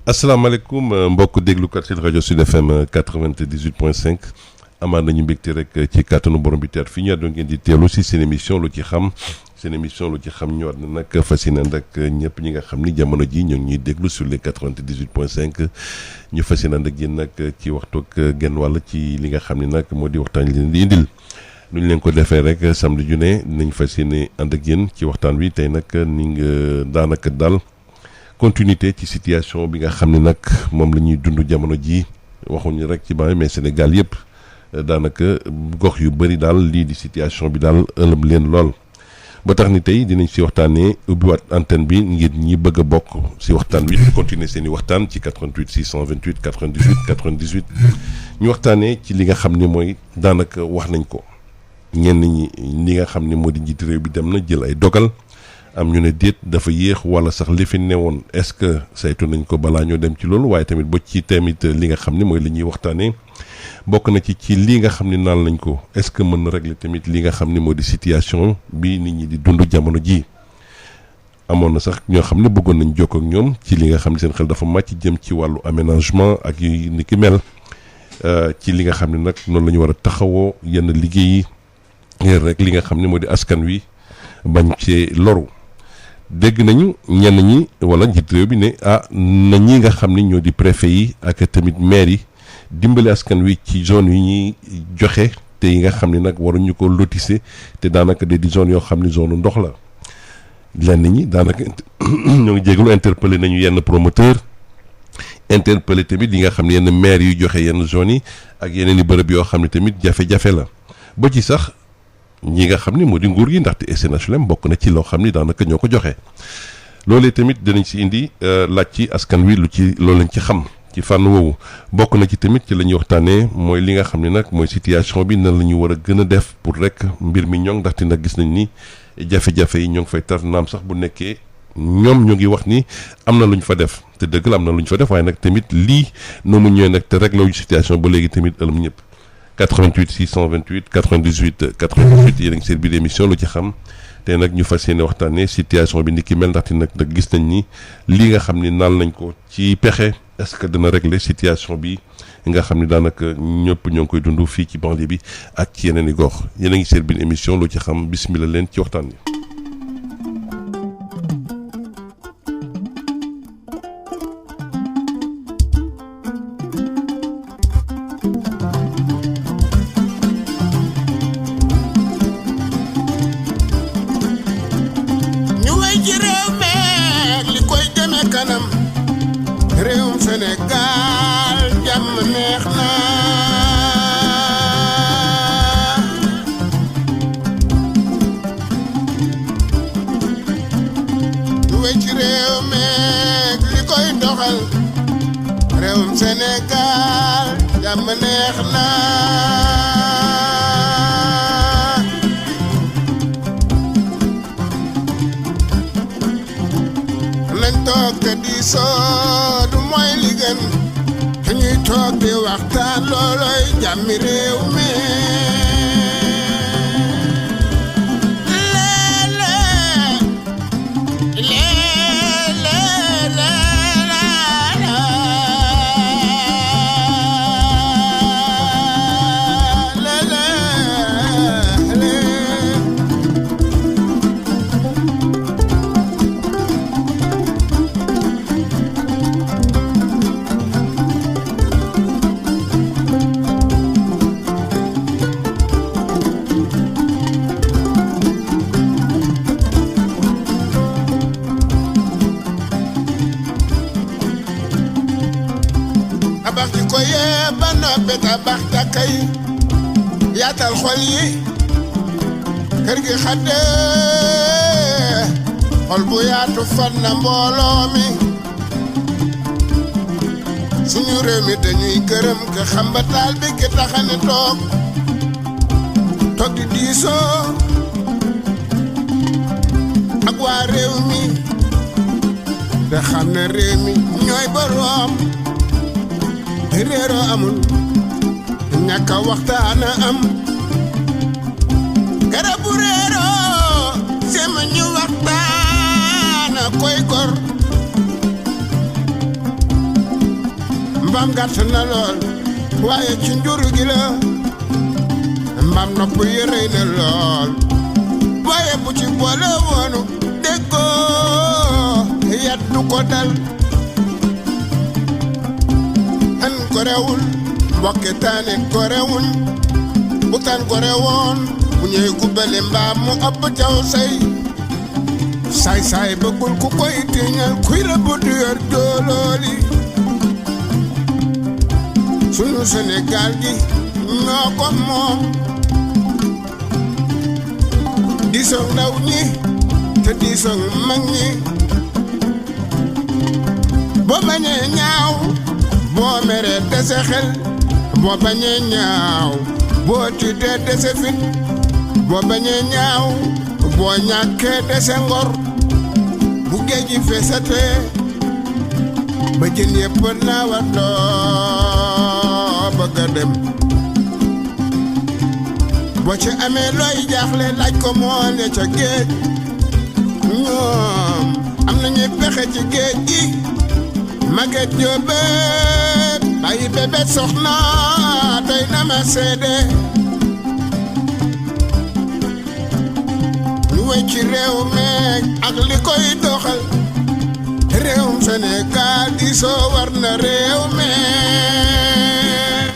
asalaamaaleykum mbokk déglukat seen rajo Sud FM 98.5 amaat nañu mbégte rek ci kàttanu borom bi teer fii ñu doon ngeen di teelu si seen émission lu ci xam seen émission lu ci xam ñëwaat na nag fas yéene ak ñëpp ñi nga xam ni jamono ji ñoo ngi ñuy déglu sur les 98.5 ñu fas yéene ak yéen nag ci waxtu ak genn wàll ci li nga xam ni nag moo di waxtaan leen di indil nu ñu leen ko defee rek samedi ju ne nañ fas yéene ànd ak yéen ci waxtaan wi tey nag ni nga daanaka daal continuité ci situation bi nga xam ne nag moom la ñuy dund jamono ji waxuñu rek ci baa mais Sénégal yëpp daanaka gox yu bëri daal lii di situation bi daal ëlëm leen lool ba tax ni tey dinañ si waxtaanee ubbiwaat antenne bi ngir ñi bëgg a bokk si waxtaan wi continuer seen i waxtaan ci 88 628 98 98 ñu waxtaanee ci li nga xam ne mooy daanaka wax nañ ko ñenn ñi li nga xam ne moo di njiitu réew bi dem na jël ay dogal am ñu ne déet dafa yéex wala sax li fi newoon est-ce que saytu nañ ko balaa ñoo dem ci loolu waaye tamit ba ci tamit li nga xam ne mooy li ñuy waxtaanee bokk na ci lii nga xam ne naan lañ ko est-ce que mën na régler tamit li nga xam ne moo di situation bi nit ñi di dund jamono ji amoon na sax ñoo xam ne bëggoon nañ jokkoo ak ñoom ci li nga xam ne seen xel dafa màcc jëm ci wàllu aménagement ak yu ni ki mel ci li nga xam ne nag noonu la ñu war a taxawoo yenn liggéey yi rek li nga xam ne moo di askan wi bañ cee loru. dégg nañu ñenn ñi wala njiit réew bi ne na ñi nga xam ni ñoo di préfet yi ak tamit maire yi dimbali askan wi ci zone yi ñuy joxe te yi nga xam ni nag waruñu ko lotissé te daanaka di zone yoo xam ni zone ndox la lenn ñi daanaka ñoo ngi jégalu interpellé nañu yenn promoteur interpellé tamit yi nga xam ne yenn maire yu joxe yenn zone yi ak yeneen i bërëb yoo xam ne tamit jafe-jafe la ba ci sax ñi nga xam ni moo di nguur gi ndaxte SNHLM bokk na ci loo xam ni daanaka ñoo ko joxe loolee tamit dinañ si indi laaj ci askan wi loolu lañ ci xam ci fànn woowu bokk na ci tamit ci la ñuy waxtaanee mooy li nga xam ne nag mooy situation bi nan la ñu war a gën a def pour rek mbir mi ñoŋ ndaxte nag gis nañ ni jafe-jafe yi ñoo ngi fay tar naam sax bu nekkee ñoom ñu ngi wax ni am na lu ñu fa def te dëgg la am na lu ñu fa def waaye nag tamit lii noonu ñëwee nag te réglé wuñu situation ba léegi tamit ëlëm ñëpp 88 628 98 98 yéen a ngi seen biir émission lu ci xam te nag ñu fas yéene waxtaanee situation bi ni ki mel ndaxte nag gis nañ ni lii nga xam ni naal nañ ko ci pexe est-ce que dana régler situation bi nga xam ni daanaka ñëpp ñoo ngi koy dund fii ci banlieue bi ak ci yeneen i gox yéen a ngi seen biir émission lu ci xam bismillah leen ci waxtaan bi. Sénégal jàmm neex na nañ toog te diisoo du mooy li gën te ñuy toog di waxtaan looloy jàmmi réew mi tabax jàkka yi yaatal xol yi kër gi xadde xol bu yaatu fan na mbooloo mi suñu réew mi dañuy gërëm ke xam ba taal bi ki taxane toog di diisoo ak waa réew mi te xam ne réew mi ñooy boroom réeroo amul ñàkk a waxtaana am garabu réeroo sema ñu waxtaana koy gor mbaam gàtt na lool waaye ci njur gi la mbaam nopp yi rëy na lool waaye bu ci boole woonu déggoo yat du ko dal an ko rewul mbokki taanin ko rewuñ bu tan ko rewoon bu ñëwee gubbali mbaam mu ëpp caw say saay bëggul ku koy tiiñal kuy rëbb du yor joolooli sunu Sénégal gi ñoo ko moom diisoog ndaw ñi te diisoog mag ñi boo bañee ñaaw boo meree dese xel boo bañee ñaaw boo tiitee dese fit boo bañee ñaaw boo ñàkkee dese ngor bu géej gi feesatee ba jën yëpp naawa doo bëgg a dem boo ci amee looy jaaxle laaj ko moo ne ca géej ñoom am nañuy pexe ci géej gi Maguette Diobé bàyyi bébé soxna doy na ma seede ñu wey ci réew meeg ak li koy doxal réewum Sénégal di soo war na réew meeg.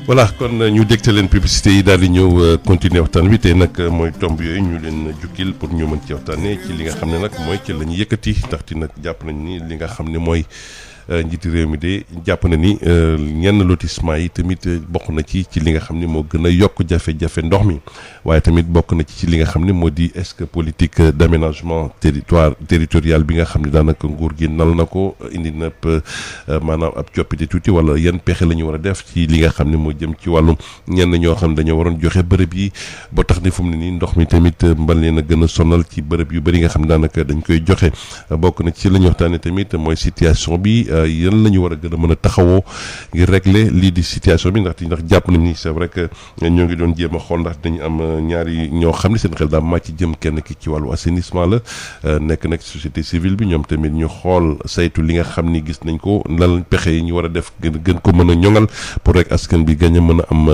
voilà kon ñu dégte leen publicité yi daal di ñëw continuer waxtaan wi tey nag mooy tomb yooyu ñu leen jukkil pour ñu mën ci waxtaanee ci li nga xam ne nag mooy ci la ñu yëkkati ndaxte nag jàpp nañ ni li nga xam ne mooy njiiti réew mi de jàpp na ni ñenn lotissement yi tamit bokk na ci li nga xam ne moo gën a yokk jafe-jafe ndox mi waaye tamit bokk na ci li nga xam ne moo di est-ce que politique d'aménagement territorial bi nga xam ne daanaka nguur gi nal na ko indi na maanaam ab coppite tuuti wala yan pexe la ñu war a def ci li nga xam ne moo jëm ci wàllum ñenn ñoo xam ne dañoo waroon joxe bërëb yi ba tax ni fu mu ne nii ndox mi tamit mbal leen a gën a sonal ci bërëb yu bëri nga xam ne daanaka dañ koy joxe bokk na ci la ñu waxtaanee tamit mooy situation bi yan la ñu war a gën a mën a taxawoo ngir régler lii di situation bi ndax jàpp nañ ni c'est vrai que ñoo ngi doon jéem a xool ndax dañu am ñaari ñoo xam ne seen xel daa màcc jëm kenn ki ci wàllu assainissement la nekk nag société civile bi ñoom tamit ñu xool saytu li nga xam ni gis nañ ko lan pexe yi ñu war a def gën ko mën a ñoŋal pour rek askan bi gañ a mën a am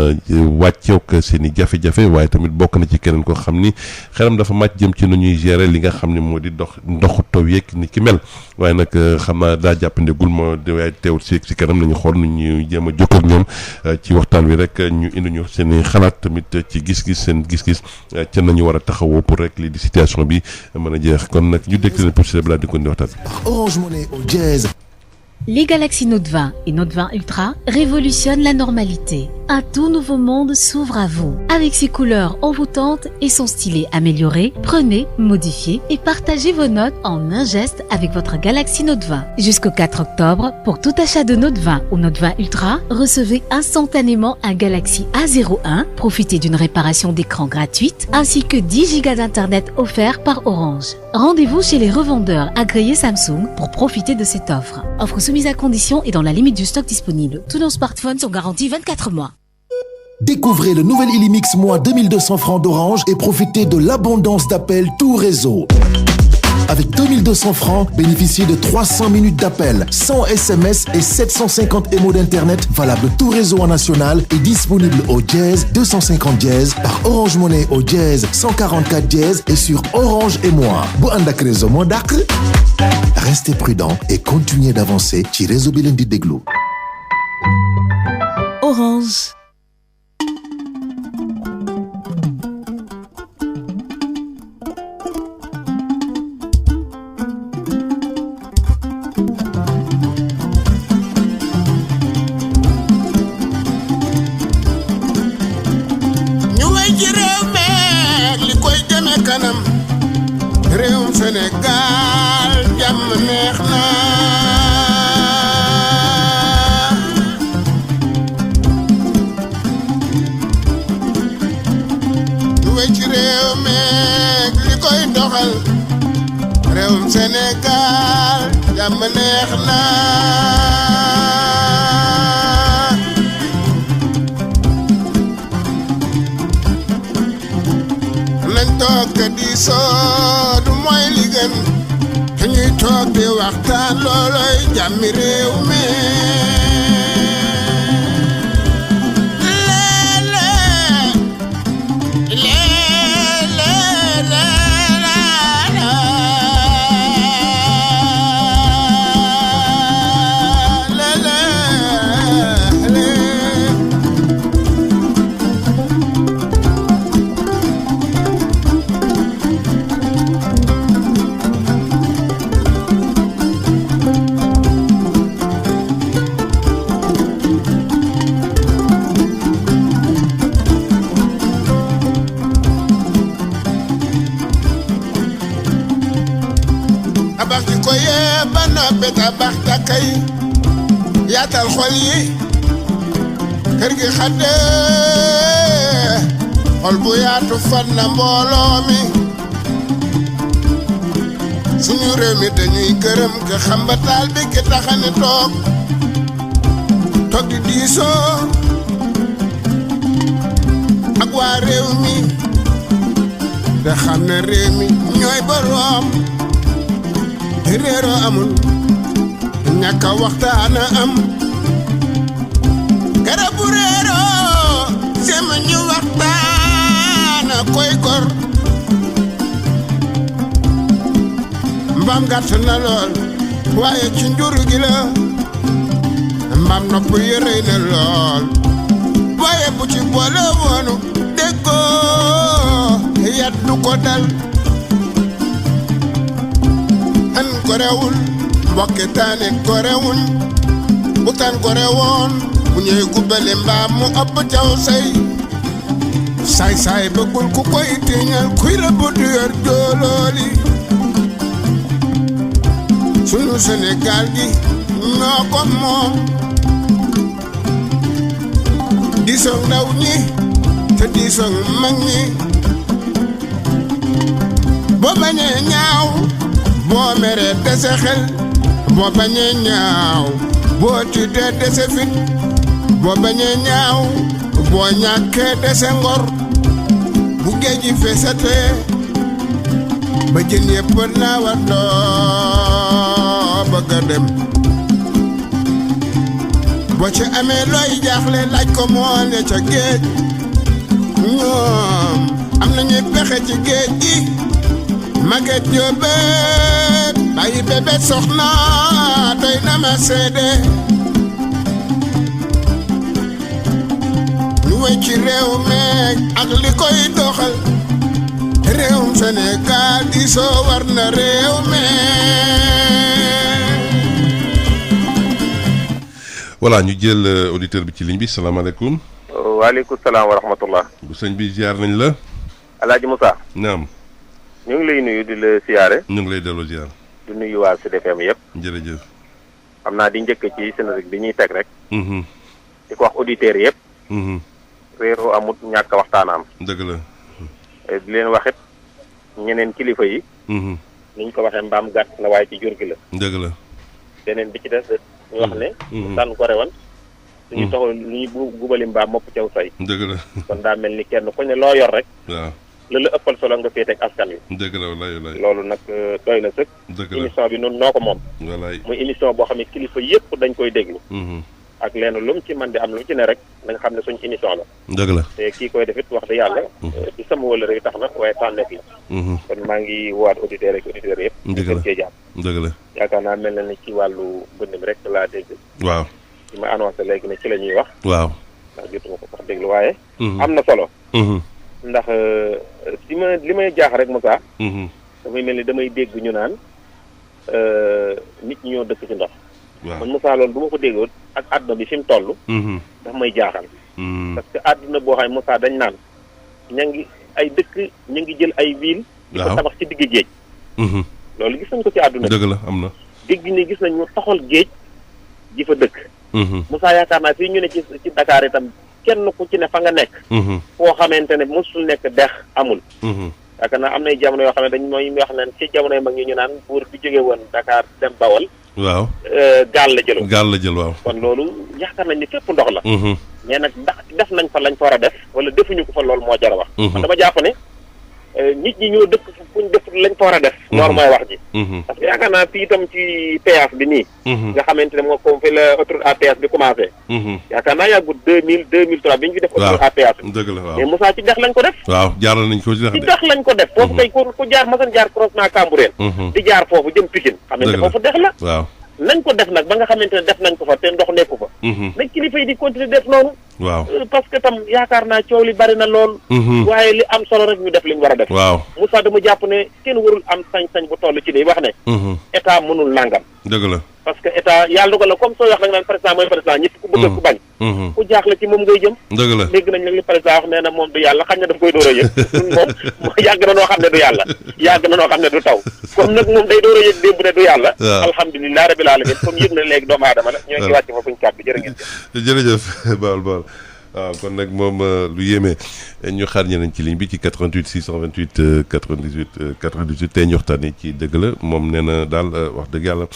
wàcceek seen i jafe-jafe waaye tamit bokk na ci keneen ko xam ni xelam dafa màcc jëm ci nu ñuy gérer li nga xam ne moo di ndoxu taw yeeg ni ki mel waaye nag xam naa daa jàppandegul ma waaye teewul si kanam nañu xool nu ñu jéem a jokkoo ak ñoom ci waxtaan wi rek ñu indi ñu seen i xalaat tamit ci gis-gis seen gis-gis ca nañu war a taxawoo pour rek lii di situation bi mën a jeex kon nag ñu dégg leen pour si balaa di ko indi waxtaan bi. Orange Money au Jazz. Les Galaxy Note 20 et Note 20 Ultra révolutionnent la normalité. Un tout nouveau monde s'ouvre à vous. Avec ses couleurs envoûtantes et son stylet amélioré, prenez, modifiez et partagez vos notes en un geste avec votre Galaxy Note 20. Jusqu'au 4 octobre, pour tout achat de Note 20 ou Note 20 Ultra, recevez instantanément un Galaxy A01, profitez d'une réparation d'écran gratuite, ainsi que 10 Go d'internet offerts par Orange. Rendez-vous chez les revendeurs agréés Samsung pour profiter de cette offre. Offre soumise à condition et dans la limite du stock disponible. Tous nos smartphones sont garantis 24 mois. Découvrez le nouvel Illimix Moins 2200 francs d'Orange et profitez de l'abondance d'appels tout réseau. Avec 2200 francs, bénéficiez de 300 minutes d'appel, 100 SMS et 750 MO d'internet valable tout réseau en national et disponible au dièse 250 dièse par Orange Money au dièse 144 dièse et sur Orange et Moi. Bu ànd ak réseau moo dàq. Restez prudents et continuez d'avancer ci réseau bi leen di déglu. Orange. réewum Sénégal jàmm neex na lu wéy ci réew meeg li koy doxal réewum Sénégal jàmm neex na nañ toog te diisoo du mooy li gën te ñuy toog di waxtaan looloy jàmmi réew mi ko yee ba noppi tabax takkay yaatal xol yi kër gi xadde xol bu yaatu fan na mbooloo mi suñu réew mi dañuy gërëm ke xam ba taal bi ki taxane toog di diisoo ak waa réew mi te xam ne réew mi ñooy boroom réeroo amul ñàkk a waxtaana am garab bu réeroo sema ñu waxtaana koy gor mbaam gàtt na lool waaye ci njur gi la mbaam nopp yërëy na lool waaye bu ci boole woonu déggoo yat du ko dal an ko rewul mbokki taanit ko rewuñ bu tan ko rewoon bu ñëwee gubbali mbaam mu ëpp caw say saay bëggul ku koy tiiñal kuy rëbb du yor joolooli sunu Sénégal gi ñoo ko moom diisoog ndaw ñi te diisoog mag ñi boo bañee ñaaw boo meree dese xel boo bañee ñaaw boo tiitee dese fit boo bañee ñaaw boo ñàkkee dese ngor bu géej gi feesatee ba jën yëpp naa war doo bëgg a dem boo ci amee looy jaaxle laaj ko moo ne ca géej ñoom am nañuy pexe ci géej gi Maguette Diobé bàyyi bébé soxna doy na ma seede ñu wéy ci réew meeg ak li koy doxal réewum Sénégal di soo war na réew meeg. voilà ñu jël auditeur bi ci ligne bi salaamaaleykum. waaleykum salaam wa rahmatullah. bu sëñ bi ziar nañ la. Alaaji Moussa. naam. ñu ngi lay nuyu di la siyaare. ñu ngi lay delloo ziar. di nuyu waa Sud FM yëpp. jërëjëf. xam naa di njëkk ci générique bi ñuy teg rek. di ko wax auditeurs yëpp. réeroo amut ñàkk waxtaanaam. dëgg la. di leen waxit ñeneen kilifa yi. ni ñu ko waxee mbaam gàtt na waaye ci jur gi la. dëgg la. beneen bi ci des ñu wax ne. tànn ko rewan. suñu taxul lu ñuy gubali mbaam mopp caw say. dëgg la. kon daa mel ni kenn ku ne loo yor rek. waaw. la ëppal solo nga féete ak askan wi. dëgg la walaay. loolu nag doy na sëkk. dëgg la émission bi noonu noo ko moom. walaay. muy émission boo xam ne kilifa yëpp dañ koy déglu. ak lenn lu mu ci man di am lu mu ci ne rek da nga xam ne suñu émission la. dëgg la. te kii koy defit wax dëgg yàlla. ci sama wala rek tax na waaye tànneef la. kon maa ngi woowaat auditeurs ak auditeurs yëpp. dëgg la cee jàpp. dëgg la. yaakaar naa mel na ni ci wàllu mbënd mi rek laa dégg. waaw. ci ma annoncé léegi ne ci la ñuy wax. waaw. ndax jotuma ko sax déglu waaye. am na solo. ndax li may jaax rek Moussa. damay mel ni damay dégg ñu naan nit ñi ñoo dëkk ci ndox. waaw man Moussa loolu bu ma ko déggoon ak àdduna bi fi mu toll. daf may jaaxal. parce que àdduna boo xam ne Moussa dañ naan ña ngi ay dëkk ña ngi jël ay ville. di ko tabax ci digg géej. loolu gis nañ ko ci àdduna bi. dëgg la am na. dégg ni gis nañ ñu taxal géej ji fa dëkk. Moussa yaakaar naa fii ñu ne ci Dakar itam kenn ku ci ne fa nga nekk. foo xamante ne mosul nekk dex amul. yaakaar naa am nay jamono yoo xam ne dañ mooy wax naan ci jamono yi mag ñi ñu naan buur bi jóge woon Dakar dem Bawol. waaw. gaal la jëloon. gaal la jël waaw. kon loolu yaakaar nañ ni fépp ndox la. mais nag ndax def nañ fa lañ fa war a def wala defuñu ko fa loolu moo jar a wax. man dama jàpp ne nit ñi ñoo dëkk fuñ def lañ fa war a def. loolu mooy wax ji. parce que yaakaar naa fii itam ci péage bi nii. nga xamante ne moo ko fi la autoroute à péage bi commencé. yaakaar naa yàggut 2003 bi ñu fi def. autoroute à péage bi. dëgg la waaw mais Moussa ci dex lañ ko def. waaw jaaral nañ ko ci dex ci dex lañ ko def. foofu kay ku jaar masan jaar croisement Cambérène. di jaar foofu jëm Pikine. xamante ne foofu dex la. waaw. nañ ko def nag ba nga xamante ne def nañ ko fa te ndox nekku fa. nañ kilifa yi di continuer def noonu. waaw parce que tam yaakaar naa coow li bari na lool. waaye li am solo rek ñu def li ñu war a def. waaw Moussa dama jàpp ne kenn warul am sañ-sañ bu toll ci day wax ne. état mënul nangam. dëgg la parce que état yàlla dogal la comme soo wax nag naan président mooy président ñëpp ku bëgg ku bañ ku jaaxle ci moom ngay jëm dëgg la dégg nañ nag li président wax nee na moom du yàlla xañ na daf koy door a yëg moom yàgg na noo xam ne du yàlla yàgg na noo xam ne du taw comme nag moom day door a yëg démb ne du yàlla alhamdulilah rabbil alamin comme yëg na léegi doomu aadama la ñoo ngi wàcc fa fuñ kàddu jërë ngeen jërëjëf baal waaw kon nag moom lu yéeme ñu xaar ñeneen ci ligne bi ci 88 628 98 98 tey ñu waxtaanee ci dëgg la moom nee na daal wax dëgg yàlla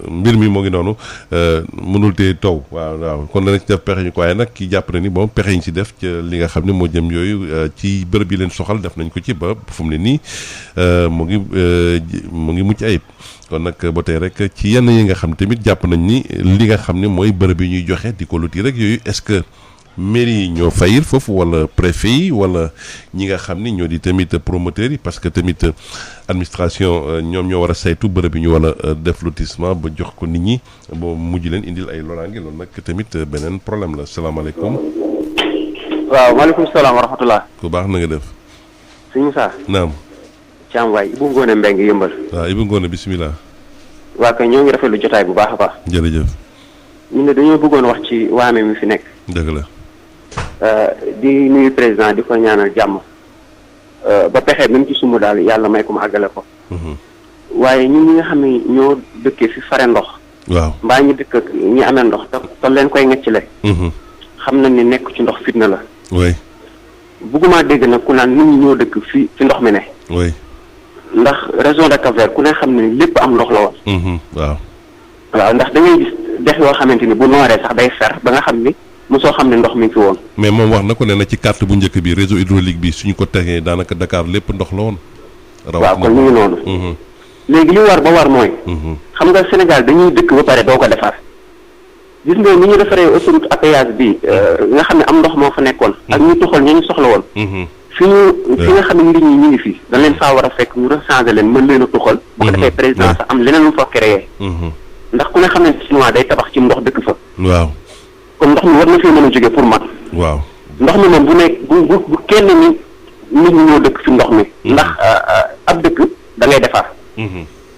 mbir mi moo ngi noonu mënul tee taw waaw kon danañ ci def pexe ñu ko waaye nag ki jàpp na ni bon pexe yi ñu ci def ci li nga xam ne moo jëm yooyu ci bërëb yi leen soxal def nañ ko ci ba fu mu ne nii mu ngi mucc ayib. kon nag ba tey rek ci yenn yi nga xam tamit jàpp nañ ni li nga xam ne mooy bërëb yi ñuy joxe di ko luti rek yooyu est-ce que mairie yi ñoo fayir foofu wala préfet yi wala ñi nga xam ni ñoo di tamit promoteurs yi parce que tamit administration ñoom ñoo war a saytu bërëb yi ñu war a def lotissement ba jox ko nit ñi ba mujj leen indil ay loraange loolu nag tamit beneen problème la salaamaaleykum. waaw maaleykum salaam wa rahmatulah. ku baax na nga def. suñu saa. naam. Thiam waay Ibou Ngone Mbengue yëmbal. waaw Ibou Ngone bisimilah. waa kay ñoo ngi rafetlu jotaay bu baax a baax. jërëjëf. ñun ne dañoo bëggoon wax ci waame mi fi nekk. dëgg la. di nuyu président di ko ñaanal jàmm. ba pexe même ci sumu daal yàlla may ko mu àggale ko. waaye ñun ñi nga xam ne ñoo dëkkee fi fare ndox. waaw mbaa ñu dëkk ak ñi amee ndox te leen koy ngecc xam na ni nekk ci ndox fitna la. oui. bëgguma dégg nag ku naan nit ñi ñoo dëkk fi ndox mi ne. oui. ndax région de Cap-Vert ku ne xam ne lépp am ndox la woon. waaw. waaw ndax da ngay gis dex yoo xamante ni bu nooree sax day fer ba nga xam ni mosoo xam ne ndox mi ngi fi woon. mais moom wax na ko ne na ci carte bu njëkk bi réseau hydraulique bi suñu ko tegee daanaka Dakar lépp ndox la woon. waaw kon ñu ngi noonu. léegi li war ba war mooy. xam nga Sénégal dañuy dëkk ba pare doo ko defar. gis nga ni ñu defaree autoroute à péage bi nga xam ne am ndox moo fa nekkoon. ak ñu tuxal ñu soxla woon. fi nga xam ne nit ñi ñu ngi fi dañ leen faa war a fekk ñu rechanger leen mën leen a tuxal. bu ko defee président sax am leneen lu fa créé. ndax ku ne xam ne chinois day tabax ci ndox dëkk fa. waaw. kon ndox mi war na fee mën a jóge pour mat. waaw. ndox mi moom bu nekk bu kenn ni nit ñi ñoo dëkk fi ndox mi. ndax ab dëkk da ngay defar.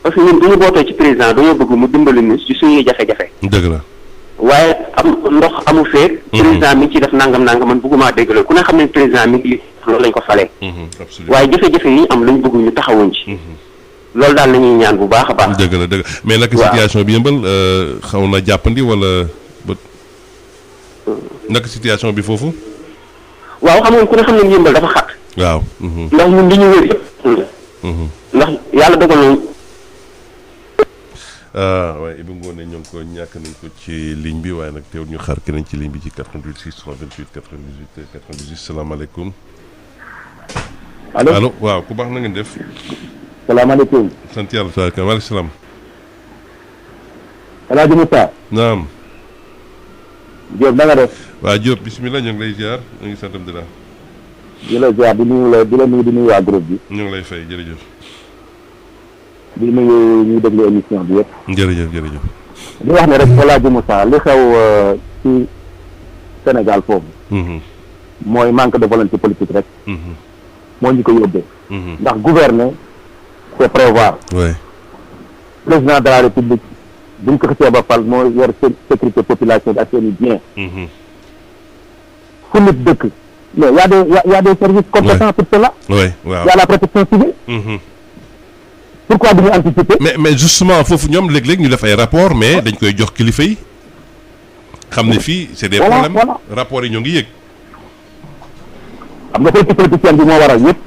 parce que ñun bu ñu bootee ci président dañoo bëgg mu dimbali ñu ci suñuy jafe-jafe. dëgg la. waaye am ndox amu feeg. président mi ngi ciy def nangam man bëgguma dégg loolu ku ne xam ne président mi ngi loolu lañ ko falee. waaye jafe-jafe yi am lañ bëgg ñu taxawuñ ci. loolu daal la ñuy ñaan bu baax a baax. dëgg la mais naka situation bi yëmbal xaw na jàppandi wala naka situation bi foofu. waaw xam nga ku ne xam ne yëmbal dafa xat. waaw. ndax ñun li ñu wër yëpp. ndax yàlla dogal na. waaye Ibou Ngone ñoo ngi ko ñàkk nañ ko ci ligne bi waaye nag teewul ñu xaar keneen ci ligne bi ci 88 628 98 98 salaamaaleykum. allo waaw ku baax na ngeen def. salaamaaleykum. sant yàlla maaleykum salaam. El Hadj Moussa. naam. Diop na nga def. waaw Diop bisimilah ñu ngi lay ziar ñu ngi sant alhamdulilah. di la ziar di nuyu waa groupe bi. ñu ngi lay fay jërëjëf. di nuyu ñuy déglu émission bi yëpp. jërëjëf. di wax ne rek El Hadj Moussa li xew ci Sénégal foofu. mooy manque de volonté politique rek. moo ñu ko yóbbee. ndax gouverner c'est prévoir. oui. président de la république buñ ko xëccee ba fal moo yor sécurité population bi ak seen i bien. fu nit dëkk mais y a des services compétents pour cela. oui waaw y a la protection civile. pourquoi duñu anticiper. mais justement foofu ñoom léeg-léeg ñu def ay rapport mais dañ koy jox kilifa yi xam ne fii c'est des problèmes rapport yi ñoo ngi yëg. xam nga politique politicienne bi moo waral yëpp.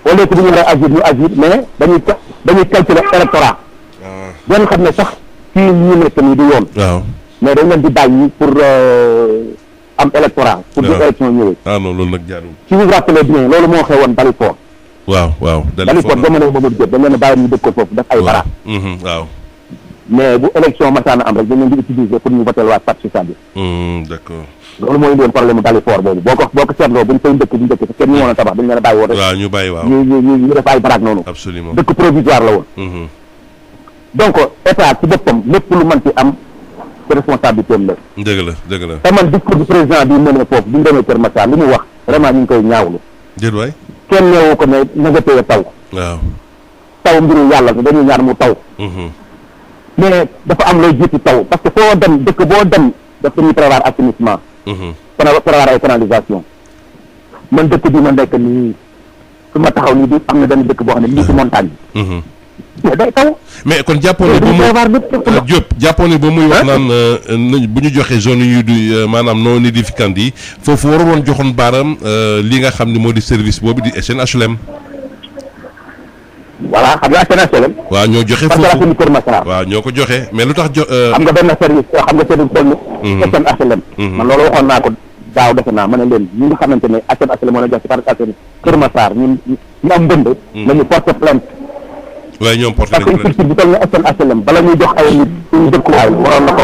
au lieu que bu ñu war a agir ñu agir mais dañuy calculer électorat. doon xam ne sax fii ñu nekk nii du yoon. waaw mais dañ leen di bàyyi pour am électorat. pour bu élection ñëwee. non loolu nag jaaduwul. si vous vous rappelez bien loolu moo xewoon Dalifort. waaw Dalifort jamono Mamadou Diop dañ leen a bàyyi ñu dëkk ko foofu def ay baraak. waaw. mais bu élection masaana am rek dañ leen di utiliser pour ñu voter waat parti socialiste. d'accord. loolu mooy indi woon problème mu Dalifort boobu boo ko seetloo buñ koy dëkk bu njëkk te kenn ñu woon a tabax dañ leen a bàyyi woon rek. waaw ñu bàyyi waaw. ñu def ay baraak noonu. absolument dëkk provisoire la woon. donc état ci boppam lépp lu mën ci am ci responsabilité am la. dëgg la. te man discours du président bi mënee foofu bi ñu demee Kër Massar li mu wax vraiment ñu ngi koy ñaawlu. déet waay. kenn ñëwu ko ne na nga téye taw. waaw. taw mbiru yàlla dañuy ñaan mu taw. mais dafa am looy jiitu taw parce que foo dem dëkk boo dem daf dañuy prévoir assainissement prévoir ay canalisation man dëkk bi ma nekk nii su ma taxaw nii di am na benn dëkk boo xam ne lii ci montagne bi mais day taw mais kon jàppoon ne ba mu Diop jàppoon ne ba muy wax naan bu ñu joxee zone yu du maanaam non aedificandi yi foofu waru woon joxoon baaram li nga xam ne moo di service boobu di SNHLM. voilà xam nga SNHLM. waaw ñoo joxe foofu parce que Kër Massar. waaw ñoo ko joxe mais lu tax xam nga benn service xam nga service toll ni SNHLM. man loolu waxoon naa ko daaw defe naa ma ne leen ñi nga xamante ne SNHLM moo la jox ci parc Kër Massar ñu am mbënd nañu porter plainte. waaye ñoom porté parce que structure bi toll na SNHLM bala ñuy jox ay nit suñu dëkkuwaay waroon na ko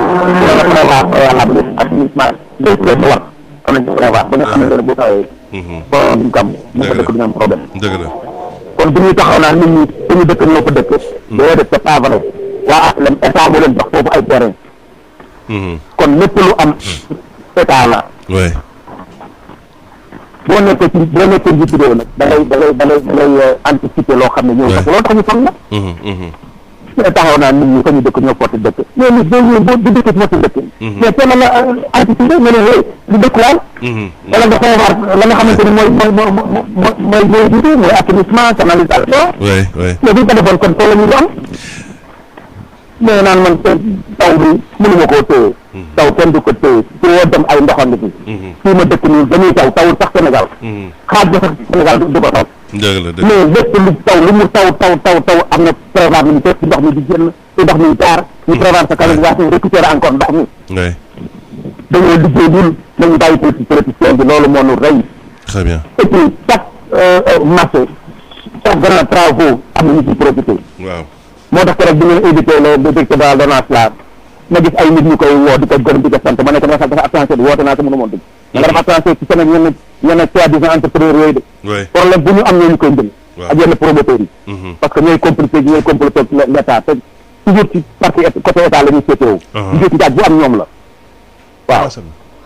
prévoir préalable assainissement day war am nañ ko prévoir ba nga xamante ne bu tawee borom duñ ko am ñu ko dëkk duñu am problème dëgg la kon bu ñuy taxaw naan nit ñi suñu dëkk ñoo ko dëkk doo def c'est pas vrai waa HLM état moo leen jox foofu ay terrain kon lépp lu am état la boo nekkee njiitu réew nag da ngay anticiper loo xam ne ñëw parce que loolu tax ñu fam na taxaw naa nit ñi fa ñu dëkk ñoo porté dëkk mais nit boo ñëw boo du dëkk ci porté dëkk mais te la anticiper nga ne hey lu dëkkuwaal wala nga prévoir la nga xamante ni mooy jiitu mooy assainissement canalisation mais buñ ko defoon kon foo la ñu am mais naan man taw bi mënuma koo téye taw kenn du ko téye foo dem ay ndoxandi fi fii ma dëkk nii dañuy taw tawul sax Sénégal xaaj ba sax Sénégal du ko taw mais lépp lu taw lu mu taw am na prévoir ñu teg ci ndox mi di génn ci ndox mi jaar ñu prévoir sa canalisation récupérer encore ndox mi dañoo liggéey ñun nañu bàyyi politicien bi loolu moo nu rey très bien et puis chaque marché chaque grand travaux am na ñu ci profité waaw moo tax rek bi ngeen éviter le directeur de la LONASE la ma gis ay nit ñu koy woo di ko gërëm di ko sant ma nekk dafa dafa attention di woote naa ko mënu moon dëgg nga def attention ci seen yenn soi-disant entrepreneur yooyu de problème bu ñu am ñoo ñu koy jël ak yenn promoteurs yi parce que ñooy compliqué ñooy comploté l'état te toujours ci parti côté état la ñuy féetewu njëkk njaaj bu am ñoom la waaw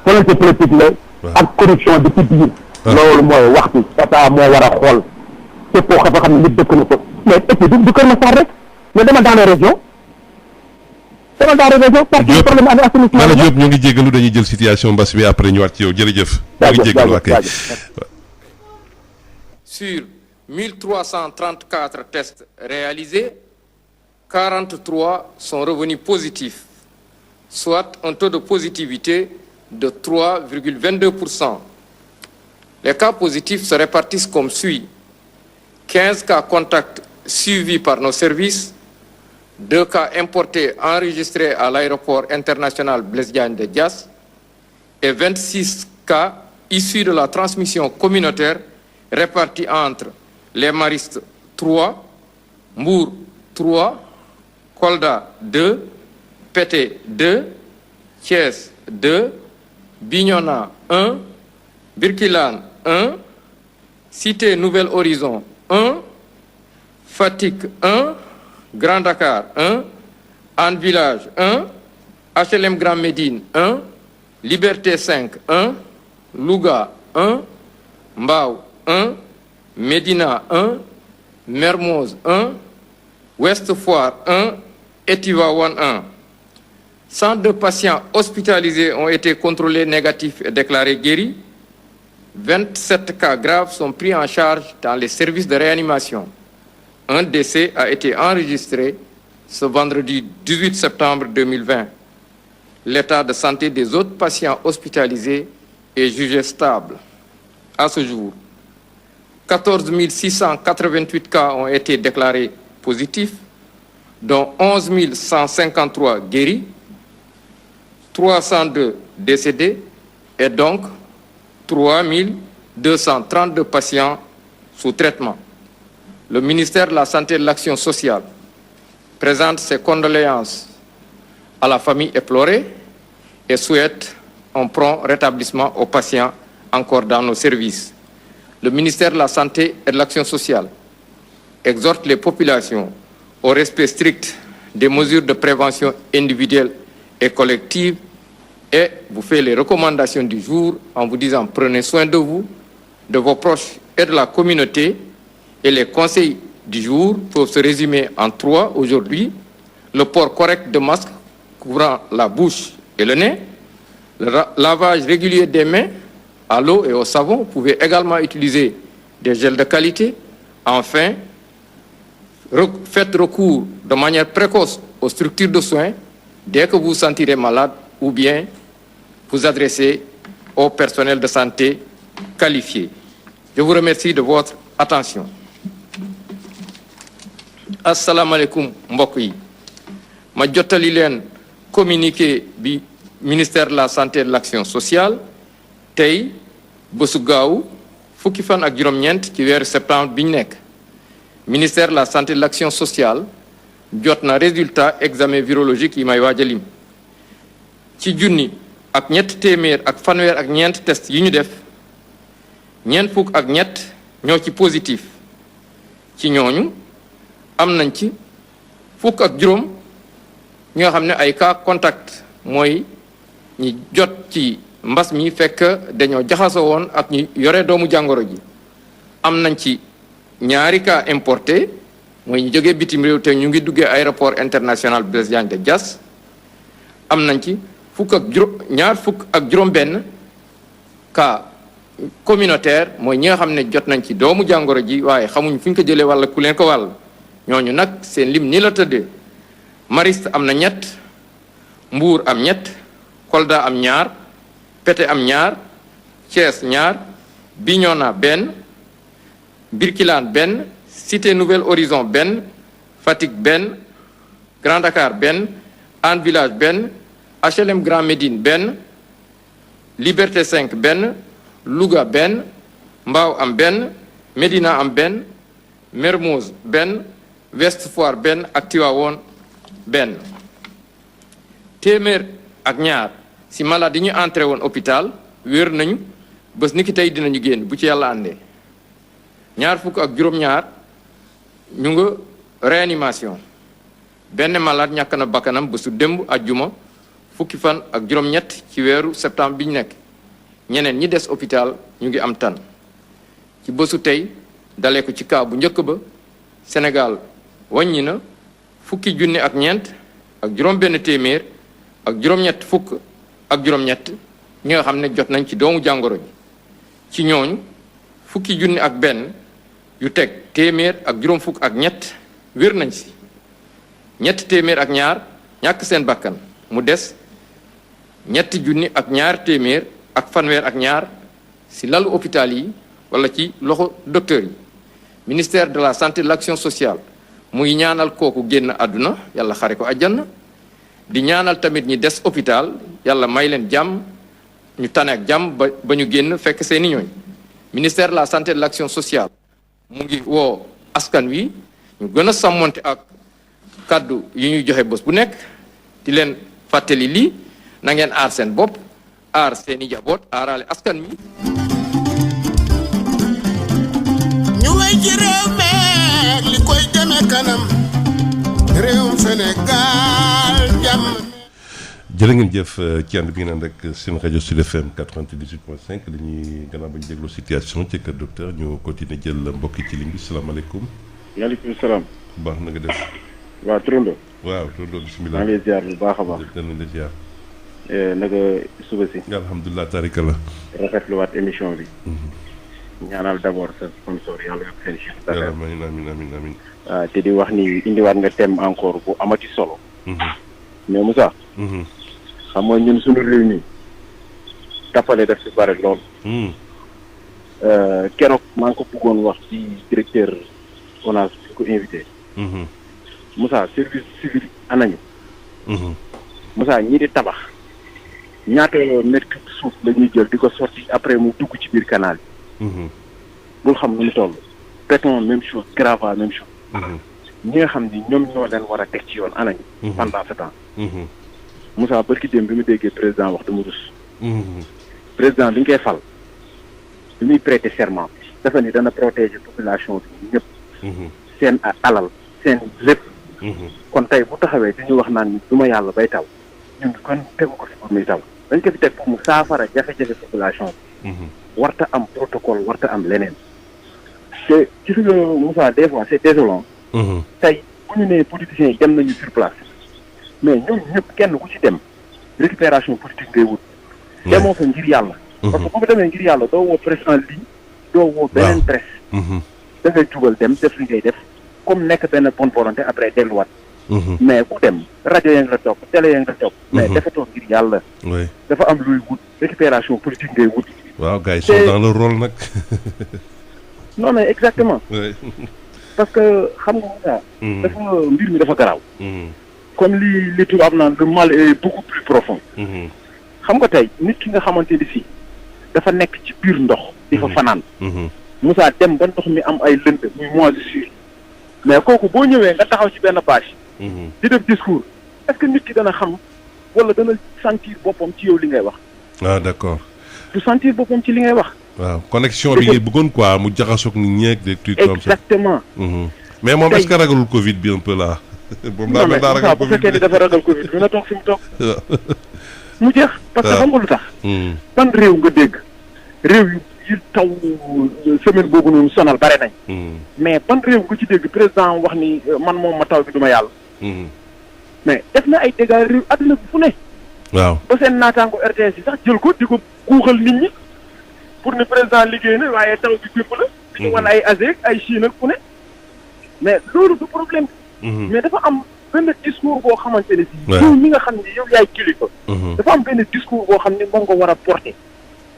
volonté politique la ak corruption de ci biir loolu mooy wax bi état moo war a xool képp koo xam ne nit dëkk na ko mais et puis du Kër Massar rek mais dama dans les régions parce que problème am assainissement Diop ñu ngi jéggalu dañuy jël situation mbas bi après ñëwaat ci yow jërëjëf ñu ngi jéggalu ak sur 1334 tests réalisés 43 sont revenus positifs soit un taux de positivité de 3,22%. Les cas positifs se répartissent comme suit: 15 cas contacts suivis par nos services, 2 cas importés enregistrés à l'aéroport international Blaise Diagne de Diass et 26 cas issus de la transmission communautaire répartis entre les Maristes 3, Mbour 3, Kolda 2, Pété 2, Thiès 2, Bignona 1, Birkilane 1, Cité Nouvel Horizon 1, Fatick 1, Grand Dakar 1, Hann Village 1, HLM Grand Médine 1, Liberté 5 1, Louga 1, Mbao 1, Médina 1, Mermoz 1, Ouest Foire 1 et Tivaouane 1. 102 patients hospitalisés ont été contrôlés négatifs et déclarés guéris. 27 cas graves sont pris en charge dans les services de réanimation. Un décès a été enregistré ce vendredi 18 septembre 2020. L'état de santé des autres patients hospitalisés est jugé stable. À ce jour, 14 688 cas ont été déclarés positifs, dont 11 153 guéris, 302 décédés et donc 3 232 patients sous traitement. Le ministère de la Santé et de l'Action sociale présente ses condoléances à la famille éplorée et souhaite un prompt rétablissement aux patients encore dans nos services. Le ministère de la Santé et de l'Action sociale exhorte les populations au respect strict des mesures de prévention individuelle et collective et vous fait les recommandations du jour en vous disant prenez soin de vous, de vos proches et de la communauté. Et les conseils du jour peuvent se résumer en 3 aujourd'hui. le port correct de masques couvrant la bouche et le nez, le lavage régulier des mains à l'eau et au savon. Vous pouvez également utiliser des gels de qualité. Enfin, faites recours de manière précoce aux structures de soins dès que vous vous sentirez malade ou bien vous adressez au personnel de santé qualifié. Je vous remercie de votre attention. Assalamu alaikum mbokk yi ma jottali leen communiqué bi ministère de la santé et de l'action sociale tey bésu gaaw fukki fan ak juróom-ñeent ci weeru septembre bi ñu nekk ministère de la santé et de l'action sociale jot na résultat examen virologique yi may waaj a lim ci junni ak ñett téeméer ak fanweer ak ñeent test yi ñu def ñeent fukk ak ñett ñoo ci positif ci ñooñu am nañ ci fukk ak juróom ñoo xam ne ay cas contact mooy ñi jot ci mbas mi fekk dañoo jaxasoo woon ak ñi yore doomu jàngoro ji am nañ ci ñaari cas importé mooy ñu jógee bitim réew te ñu ngi duggee aéroport international Blaise Diagne de Diass am nañ ci ñaar fukk ak juróom benn cas communautaire mooy ñi nga xam ne jot nañ ci doomu jàngoro ji waaye xamuñ fu ñu ko jëlee walla ku leen ko wàll ñooñu nag seen lim ni la tëddee Mariste am na ñett Mbour am ñett Kolda am ñaar Pété am ñaar Thiès ñaar Bignona benn Birkilane benn Cité Nouvelle Horizon benn Fatick benn Grand Dakar benn Hann Village benn HLM Grand Médine benn Liberté 5 benn Louga benn Mbao am benn Médina am benn Mermoz benn Ouest Foire benn ak Tivaouane benn téeméer ak ñaar si malade yi ñu entré woon hôpital wér nañu bés ni ki tey dinañu génn bu ci yàlla àndee ñaar fukk ak juróom-ñaar ñu nga réanimation benn malade ñàkk na bakkanam bésu démb ajjuma fukki fan ak juróom-ñett ci weeru septembre bi ñu nekk ñeneen ñi des hôpital ñu ngi am tan ci bésu tey dalee ko ci cas bu njëkk ba Sénégal wàññi na fukki junni ak ñeent ak juróom benn téeméer ak juróom-ñett fukk ak juróom-ñett ñi nga xam ne jot nañ ci doomu jàngoro ji ci ñooñu fukki junni ak benn yu teg téeméer ak juróom fukk ak ñett wér nañ si ñett téeméer ak ñaar ñàkk seen bakkan mu des ñetti junni ak ñaar téeméer ak fanweer ak ñaar si lalu hôpital yi wala ci loxo docteur yi ministère de la santé et de l'action sociale muy ñaanal kooku génn àdduna yàlla xare ko àjjana di ñaanal tamit ñi des hôpital yàlla may leen jàmm ñu tane ak jàmm ba ñu génn fekk seeni ñooñ ministère de la santé et de l'action sociale mu ngi woo askan wi ñu gën a sàmmonte ak kàddu yi ñuy joxe bés bu nekk di leen fàttali lii na ngeen aar seen bopp aar seeni jaboot aarale askan wi ñu way ci réew meek li koy jëme kanam réewum Sénégal jàmm. jërë ngeen jëf ci ànd bi ngeen ànd ak seen rajo Sud FM 98.5 dañuy gannaaw ba ñu dégloo situation ci kër docteur ñu continuer jël mbokki ci ligne bi salaamaaleykum. maaleykum salaam. bu baax na nga def. waaw Turando. waaw Turando bisimilah. maa ngi lay ziar bu baax a baax. danañ la ziar. naka suba si. alhamdulilah tarika la. rafetluwaat émission bi. ñaanal d'abord sa sponsor yàlla yokk seen chiffre d'affaires. amiin. waaw te di wax ni indiwaat nga thème encore bu amati solo. mais Moussa. xam nga ñun suñu réew mi tappale def si bare lool. keroog maa ngi ko bëggoon wax ci directeur ONAS bi ko invité. Moussa service civil anañu. Moussa ñii di tabax ñaata mètre cube suuf la ñuy jël di ko sorti après mu dugg ci biir canal bi. bul xam nu mu toll. béton même chose gravat même chose. ñi nga xam ni ñoom ñoo leen war a teg ci yoon anañu. pendant ce temps. Moussa barki démb bi mu déggee président wax dama rus. président bi ñu koy fal bi muy prêter serment dafa ni dana protéger population bi ñëpp. seen alal seen lépp. kon tey bu taxawee dañu wax naan ni du ma yàlla bay taw ñun kon tegu ko fi pour muy taw dañ ko fi teg pour mu saafara jafe-jafe population bi. warta am protocole warta am leneen. te gis nga Moussa des fois c'est désolant. tey bu ñu nee politiciens yi dem nañu sur place mais ñoom ñëpp kenn ku ci dem récupération politique ngay wut. demoo fa ngir yàlla. parce que boo ko demee ngir yàlla doo woo presse en ligne doo woo beneen presse. da ngay jugal dem def li ngay def comme nekk benn bonne volonté après delluwaat. mais ku dem rajo yaa ngi la topp télé yaa ngi la topp. mais defatoo ngir yàlla. dafa am luy wut récupération politique ngay wut. waaw gars yi sont dans le rôle nag. non mais exactement. parce que xam nga dafa mbir mi dafa garaaw. comme li tubaab naan le mal est beaucoup plus profond. xam nga tey nit ki nga xamante ni fii dafa nekk ci biir ndox. di fa fanaan. Moussa dem ba ndox mi am ay lënd muy mois de juillet. mais kooku boo ñëwee nga taxaw ci benn bâche. di def discours est-ce que nit ki dana xam wala dana sentir boppam ci yow li ngay wax. ah d'accord. du sentir boppam ci li ngay wax. waaw connexion bi ngay bëggoon quoi mu jaxasoog nit ñeeg des trucs comme ça. exactement. mais moom est-ce que ragalul Covid bi un peu là. moom daa mel daa ragal Covid bu fekkee ni dafa ragal Covid dina toog fi mu toog. mu jeex parce que xam nga lu tax. ban réew nga dégg réew yu taw semaine boobu noonu sonal bare nañ. mais ban réew nga ci dégg président wax ni man moom ma taw bi du ma yàlla. mais def na ay dégâts réew àdduna bi fu ne. waaw ba seen naataango RTS yi sax jël ko di ko guuxal nit ñi pour ni président liggéey na waaye taw bi fépp la. di ñu wan ay ASEC ay Chine ak fu ne. mais loolu du problème. mais dafa am benn discours boo xamante ne si. yow ñi nga xam ne yow yaay kilifa. dafa am benn discours boo xam ne moom nga war a porter.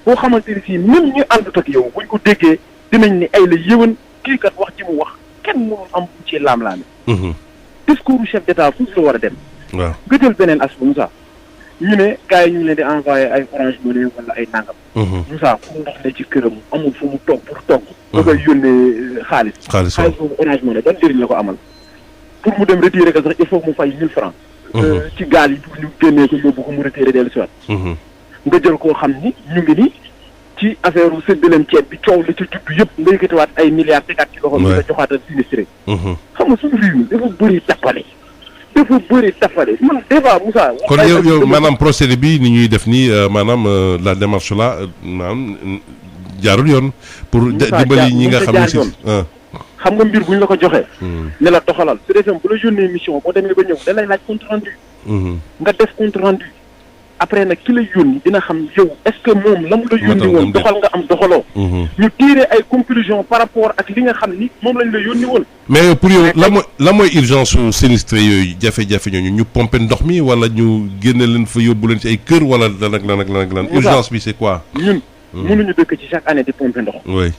boo xamante ne si même ñu àndut ak yow buñ ko déggee dinañ ni ay la yëwan kii kat wax ci mu wax kenn mënul am bu ci laam-laame. discours chef d'état foofu la war a dem. waaw nga jël beneen aspect Moussa ñu ne gars yi ñu leen di envoyé ay Orange Money wala ay nangam. Moussa fu ndox ne ci këram amul fu mu toog pour togg. nga koy yónnee xaalis. xaalis boobu Orange Money ban njëriñ la ko amal. pour mu dem retirer ko sax il faut mu fay 1000 francs. ci gaal yi pour ñu génnee ko yóbbu ko mu retirer dellu si waat. nga jël koo xam ni ñu ngi ni ci affaire u séddaleem ceeb bi coow la ci juddu yëpp nga yëkkatiwaat ay milliards tegaat ci loxo bi nga joxaatal sinistré. xam nga suñu réew mi dafa bëri tappale. dafa bëri tappale man débat Moussa. kon yow maanaam procédé bi ni ñuy def nii maanaam la démarche là maanaam jaarul yoon. pour dimbali ñi nga xam ne si xam nga mbir bu ñu la ko joxee. ne la doxalal su defee bu la yónnee mission boo demee ba ñëw da lay laaj compte rendu. nga def compte rendu. après nag ki la yónni dina xam yow est-ce que moom la mu la yónni woon doxal nga am doxaloo. ñu tirer ay conclusions par rapport ak li nga xam ni moom lañ la yónni woon. mais pour yow la mooy urgence su sinistré yooyu jafe-jafe ñooñu ñu pomper ndox mi wala ñu génne leen fa yóbbu leen ci ay kër wala lan ak lan ak lan ak lan urgence bi c'est quoi. ñun mënuñu dëkk ci chaque année di pomper ndox. oui.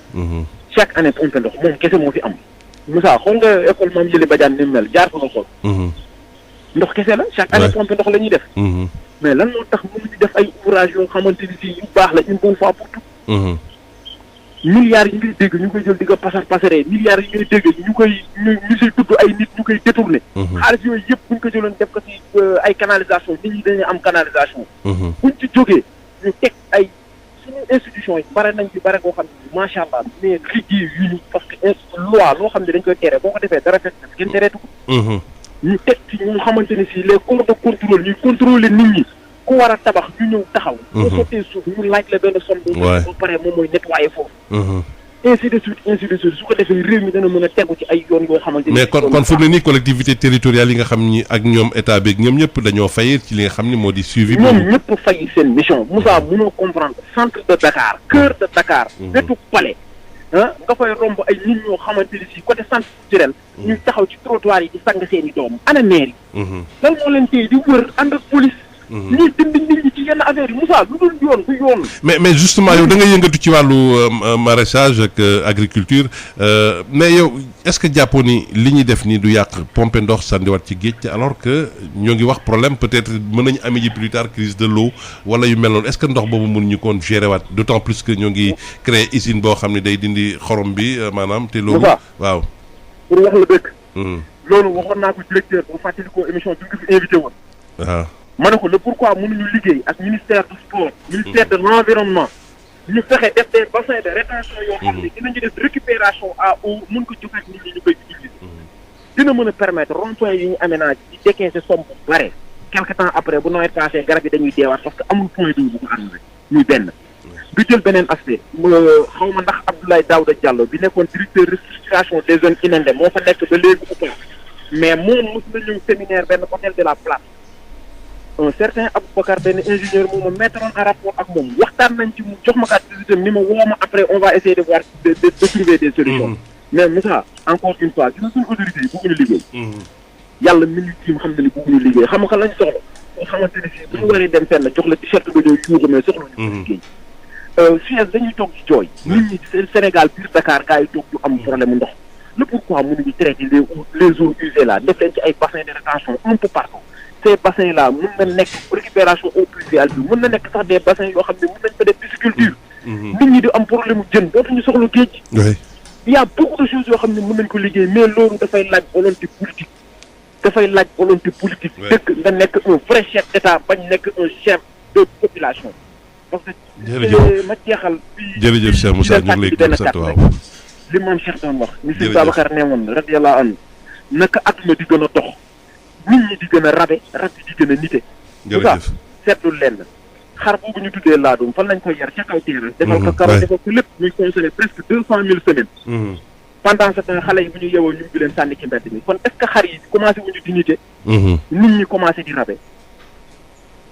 chaque année pomper ndox moom kese moo fi am. Moussa xool nga école Mame Yëli Badiane ni mu mel jaar fa nga xool. ndox kese la chaque année pomper ndox la ñuy def. mais lan moo tax mënuñu def ay ouvrage yoo xamante ni si yu baax la une bonne fois pour tout. milliards yi ngay dégg ñu koy jël di ko pasaree milliards yi ngay dégg ñu siy tudd ay nit ñu koy détourné. xaalis yooyu yëpp buñ ko jëloon def ko si ay canalisation nit ñi dañuy am canalisation. buñ ci jógee ñu teg ay suñu institution yi bare nañ ci bare koo xam ne macha allah mais liggéey yu ñu parce que loi loo xam ne dañ koy tere boo ko defee dara fekk na kenn tereetu ko. ñu teg ci ñu xamante ni si les corps de contrôle ñuy contrôler nit ñi ku war a tabax ñu ñëw taxaw. boo sottee suuf ñu laaj la benn somme. waay ba pare moom mooy nettoyer foofu. ainsi de suite su ko defee réew mi dana mën a tegu ci ay yoon yoo xamante ni. mais kon fu mu ne nii collectivité territoriale yi nga xam ni ak ñoom état beeg ñoom ñëpp dañoo fayir ci li nga xam ni moo di suivi. ñoom ñëpp fay seen mission Moussa mënoo comprendre centre de Dakar cœur de Dakar. wetu palais. nga fay romb ay nit ñoo xamante ni si côté centre culturel ñuy taxaw ci trottoir yi di sang seen i doom ana maire yi. lan moo leen tey di wër ànd ak police. ñuy dindi nit ñi ci yenn affaire yi Moussa lu dul yoon du yoon. mais justement yow da nga yëngatu ci wàllu maraîchage ak agriculture mais yow est-ce que jàppoo ni li ñuy def nii du yàq pomper ndox sànniwaat ci géej alors que ñoo ngi wax problème peut-être mën nañu amee ji plus tard crise de l'eau wala yu mel noonu est-ce que ndox boobu mënuñu koon gérer waat d'autant plus que ñoo ngi créer usine boo xam ne day dindi xorom bi maanaam te loolu. waaw pour wax la dëgg. loolu waxoon naa ko directeur bu fàttali ko émission bi nga fi invité woon. waaw. ma ne ko le pourquoi mënuñu liggéey ak ministère du sport ministère de l'environnement ñu fexe def des bassins de rétention yoo xam ne dinañu def récupération à eau mën ko joxaat nit ñi ñu koy utiliser dina mën a permettre rond-point yi ñu aménagé di décaisser somme bu bare quelque temps après bu nawet passé garab yi dañuy deewaat parce que amul point d'eau bu ko arrêté muy benn nga jël beneen aspect xaw ma ndax Abdoulaye Daouda Diallo bi nekkoon directeur restructuration des zones inondées moo fa nekk ba léegi ou pas mais moom mos na ñëw séminaire benn hôtel de la Place un certain Aboubacar benn ingénieur moom ma mettre en rapport ak moom waxtaan nañ ci mu jox ma carte de visite ni ma woo ma après on va essayer de voir de trouver des solutions. mais Moussa encore une fois gis nga suñu autorités yi bëgguñu liggéey. yàlla mi ngi tiim xam ne ni bëgguñu liggéey xam nga lañ soxla boo xamante ne fii bu ñu waree dem fenn jox la t-shirt ba ñëw yuuxu mais soxla ñu liggéey. Suez dañuy toog ci jooy. nit ñi Sénégal biir Dakar gars yi toog du am problème ndox. le pourquoi mënuñu traiter les eaux usées là def leen ci ay bassins de rétention un peu partout ces bassins là mën na nekk récupération eau pluviale bi mën na nekk sax des bassins yoo xam ne mën nañ fa def pisciculture. nit ñi di am problème mu jën dootuñu soxla géej. il y a beaucoup de choses yoo xam ne mën nañ ko liggéey mais loolu dafay laaj volonté politique. dafay laaj volonté politique. dëkk nga nekk un vrai chef d'état bañ nekk un chef de population. parce que ma jeexal. jërëjëf Cheikh Moussa ñu ngi lay gërëm sant waaw. li moom Cheikh doon wax. ni Sëñ Babacar ne woon radiyallahu anhu naka adduna di gën a dox nit ñi di gën a rabe rab di gën a nite. jërëjëf seetlu lenn xar boobu ñu tuddee laadum fan lañ koy yar ca kaw téere. defal ko karo defal ko lépp muy consommé presque 200,000 semaines. pendant ce temps xale yi bu ñu yeewoo ñu ngi leen sànni ci mbedd mi kon est-ce que xar yi commencé wuñu di nite. nit ñi commencé di rabe.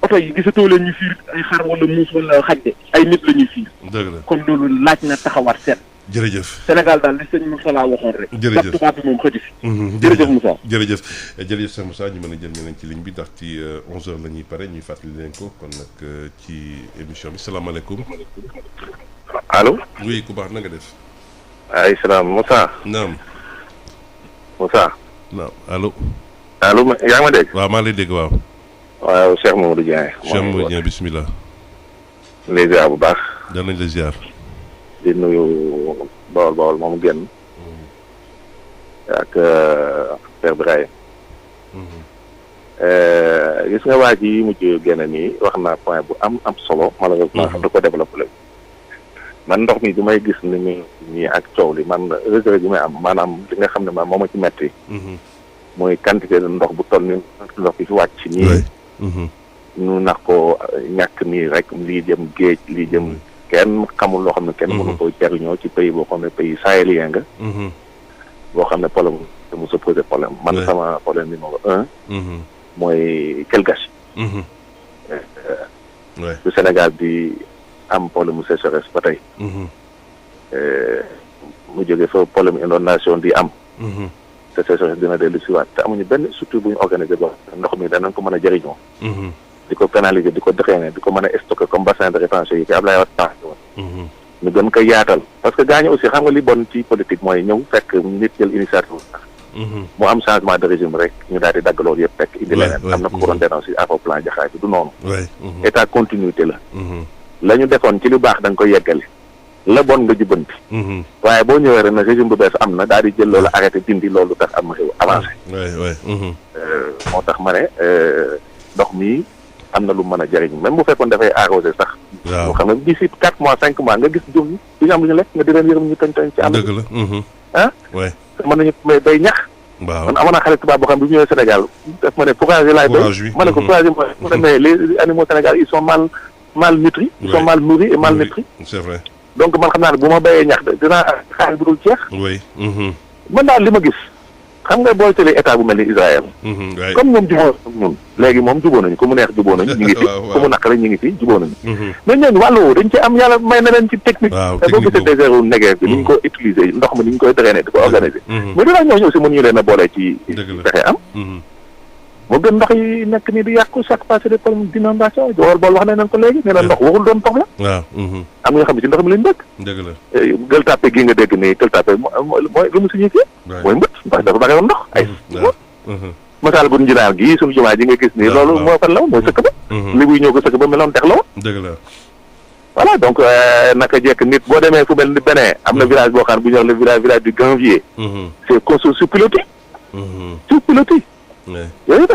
oto yi gisatoo leen ñu fiir ay xar wala muus wala xaj de ay nit la ñuy fiir. dëgg la kon loolu laaj na taxawaat seet. jërëjëf Sénégal daal li sëñ Moussa waxoon rek. jërëjëf tubaab bi moom xëj fi. jërëjëf Moussa. jërëjëf Cheikh Moussa ñu mën a jël ñeneen ci ligne bi ndax ci 11h la ñuy pare ñuy fàttali leen ko kon nag ci émission bi salaamaaleykum. allo. oui ku baax na nga def. ay salaam Moussa. naam. Moussa. naam allo. allo yaa ngi ma dégg. waaw maa lay dégg waaw. waaw Cheikh Mamadou Dieng. Cheikh Mamadou Dieng bisimilah. lay ziar bu baax. danañ la ziar. di nuyu Bawol moom génn. ak Père Brahim. gis nga waa ji mujj génn nii wax naa point bu am solo. malheureusement xam da ko développé man ndox mi du may gis ni ñu nii ak coow li man regret bi may am maanaam li nga xam ne man moo ma ci metti mooy quantité de ndox bu toll ni ndox bi fi wàcc nii. ñu nax ko ñàkk nii rek lii jëm géej lii jëm kenn xamul loo xam ne kenn mënu ko jariñoo ci pays boo xam ne pays sahélien nga. boo xam ne problème te mu sa posé problème man sama problème numéro 1. mooy quel gâchis. du Sénégal di am problème mu sécheresse ba tey. mu jógee fa problème inondation di am. te sécheresse dina dellu si waat te amuñu benn structure bu ñu organisé ba ndox mi danañ ko mën a jëriñoo. di ko canaliser di ko drainer di ko mën a stocker comme bassin de rétention yi ci Ablaye Wade woon. ñu gën ko yaatal parce que gaañu aussi xam nga li bon ci politique mooy ñëw fekk nit jël initiative mu am changement de régime rek ñu daal di dagg loolu yëpp fekk indi leneen am na ko doon dénoncé afro plan jaxaay bi du noonu. état continuité la. la ñu defoon ci lu baax da nga koy yeggali la bon nga jubbanti. waaye boo ñëwee rek na régime bu bees am na daal di jël loolu arrêté dindi loolu tax am réew avancé. moo tax ma ne ndox mi am na lu mën a jëriñ même bu fekkoon dafay arrosé sax. waaw xam nga d'ici 4 mois 5 mois nga gis jur gi du ñu am lu ñu lekk nga di leen yërëm ñu toñ ci am. dëgg la. ah. mën nañu bay ñax. waaw man amoon naa xale tubaab boo xam ne bu ñëwee Sénégal daf ma ne fourrage laay béy. ma ne ko fourrage mooy mu ne mais les animaux Sénégal ils sont mal nutris. ils sont mal nourris et mal nutris. c'est vrai. donc man xam naa ne bu ma béyee ñax dinaa xaalis bu dul jeex. oui. man daal li ma gis xam nga booy tëlee état bu mel ni Israël. comme ñoom jubóo ñun léegi moom jubóo nañu ku mu neex jubóo nañu ñu ngi fi ku mu naqare ñu ngi fi jubóo nañu. mais ñooñu wàllu woowu dañ ci am yàlla may na leen ci technique. te boo gisee désert wu Negev bi ni ñu ko utiliser ndox mi ni ñu koy drainer di ko organiser. mais dinaa ñooñu aussi mënuñu leen a boole ci fexe am. moo gën ndox yi nekk nii di yàqu chaque fois c'est des problèmes d'inondation bool wax nañ ko léegi nee na ndox waxul doon soxla. waaw. am nga xam ne ci ndox mi lañ dëkk. dëgg la. Gueule Tapée gii nga dégg nii Gueule Tapée mooy lu mu signifié. mooy mbët ndax dafa bari woon ndox ay. masaal bu njinaar gii suñu jumaa ji nga gis nii loolu moo fan la woon mooy sëkk ba. li buy ñëw ko sëkk ba meloon dex la woon. dëgg la. voilà donc naka jekk nit boo demee fu mel ni Bénin am na village boo xam ne bu ñuy wax le village du Ganvier. c'est construit sur pilotis. sur pilotis. yooyu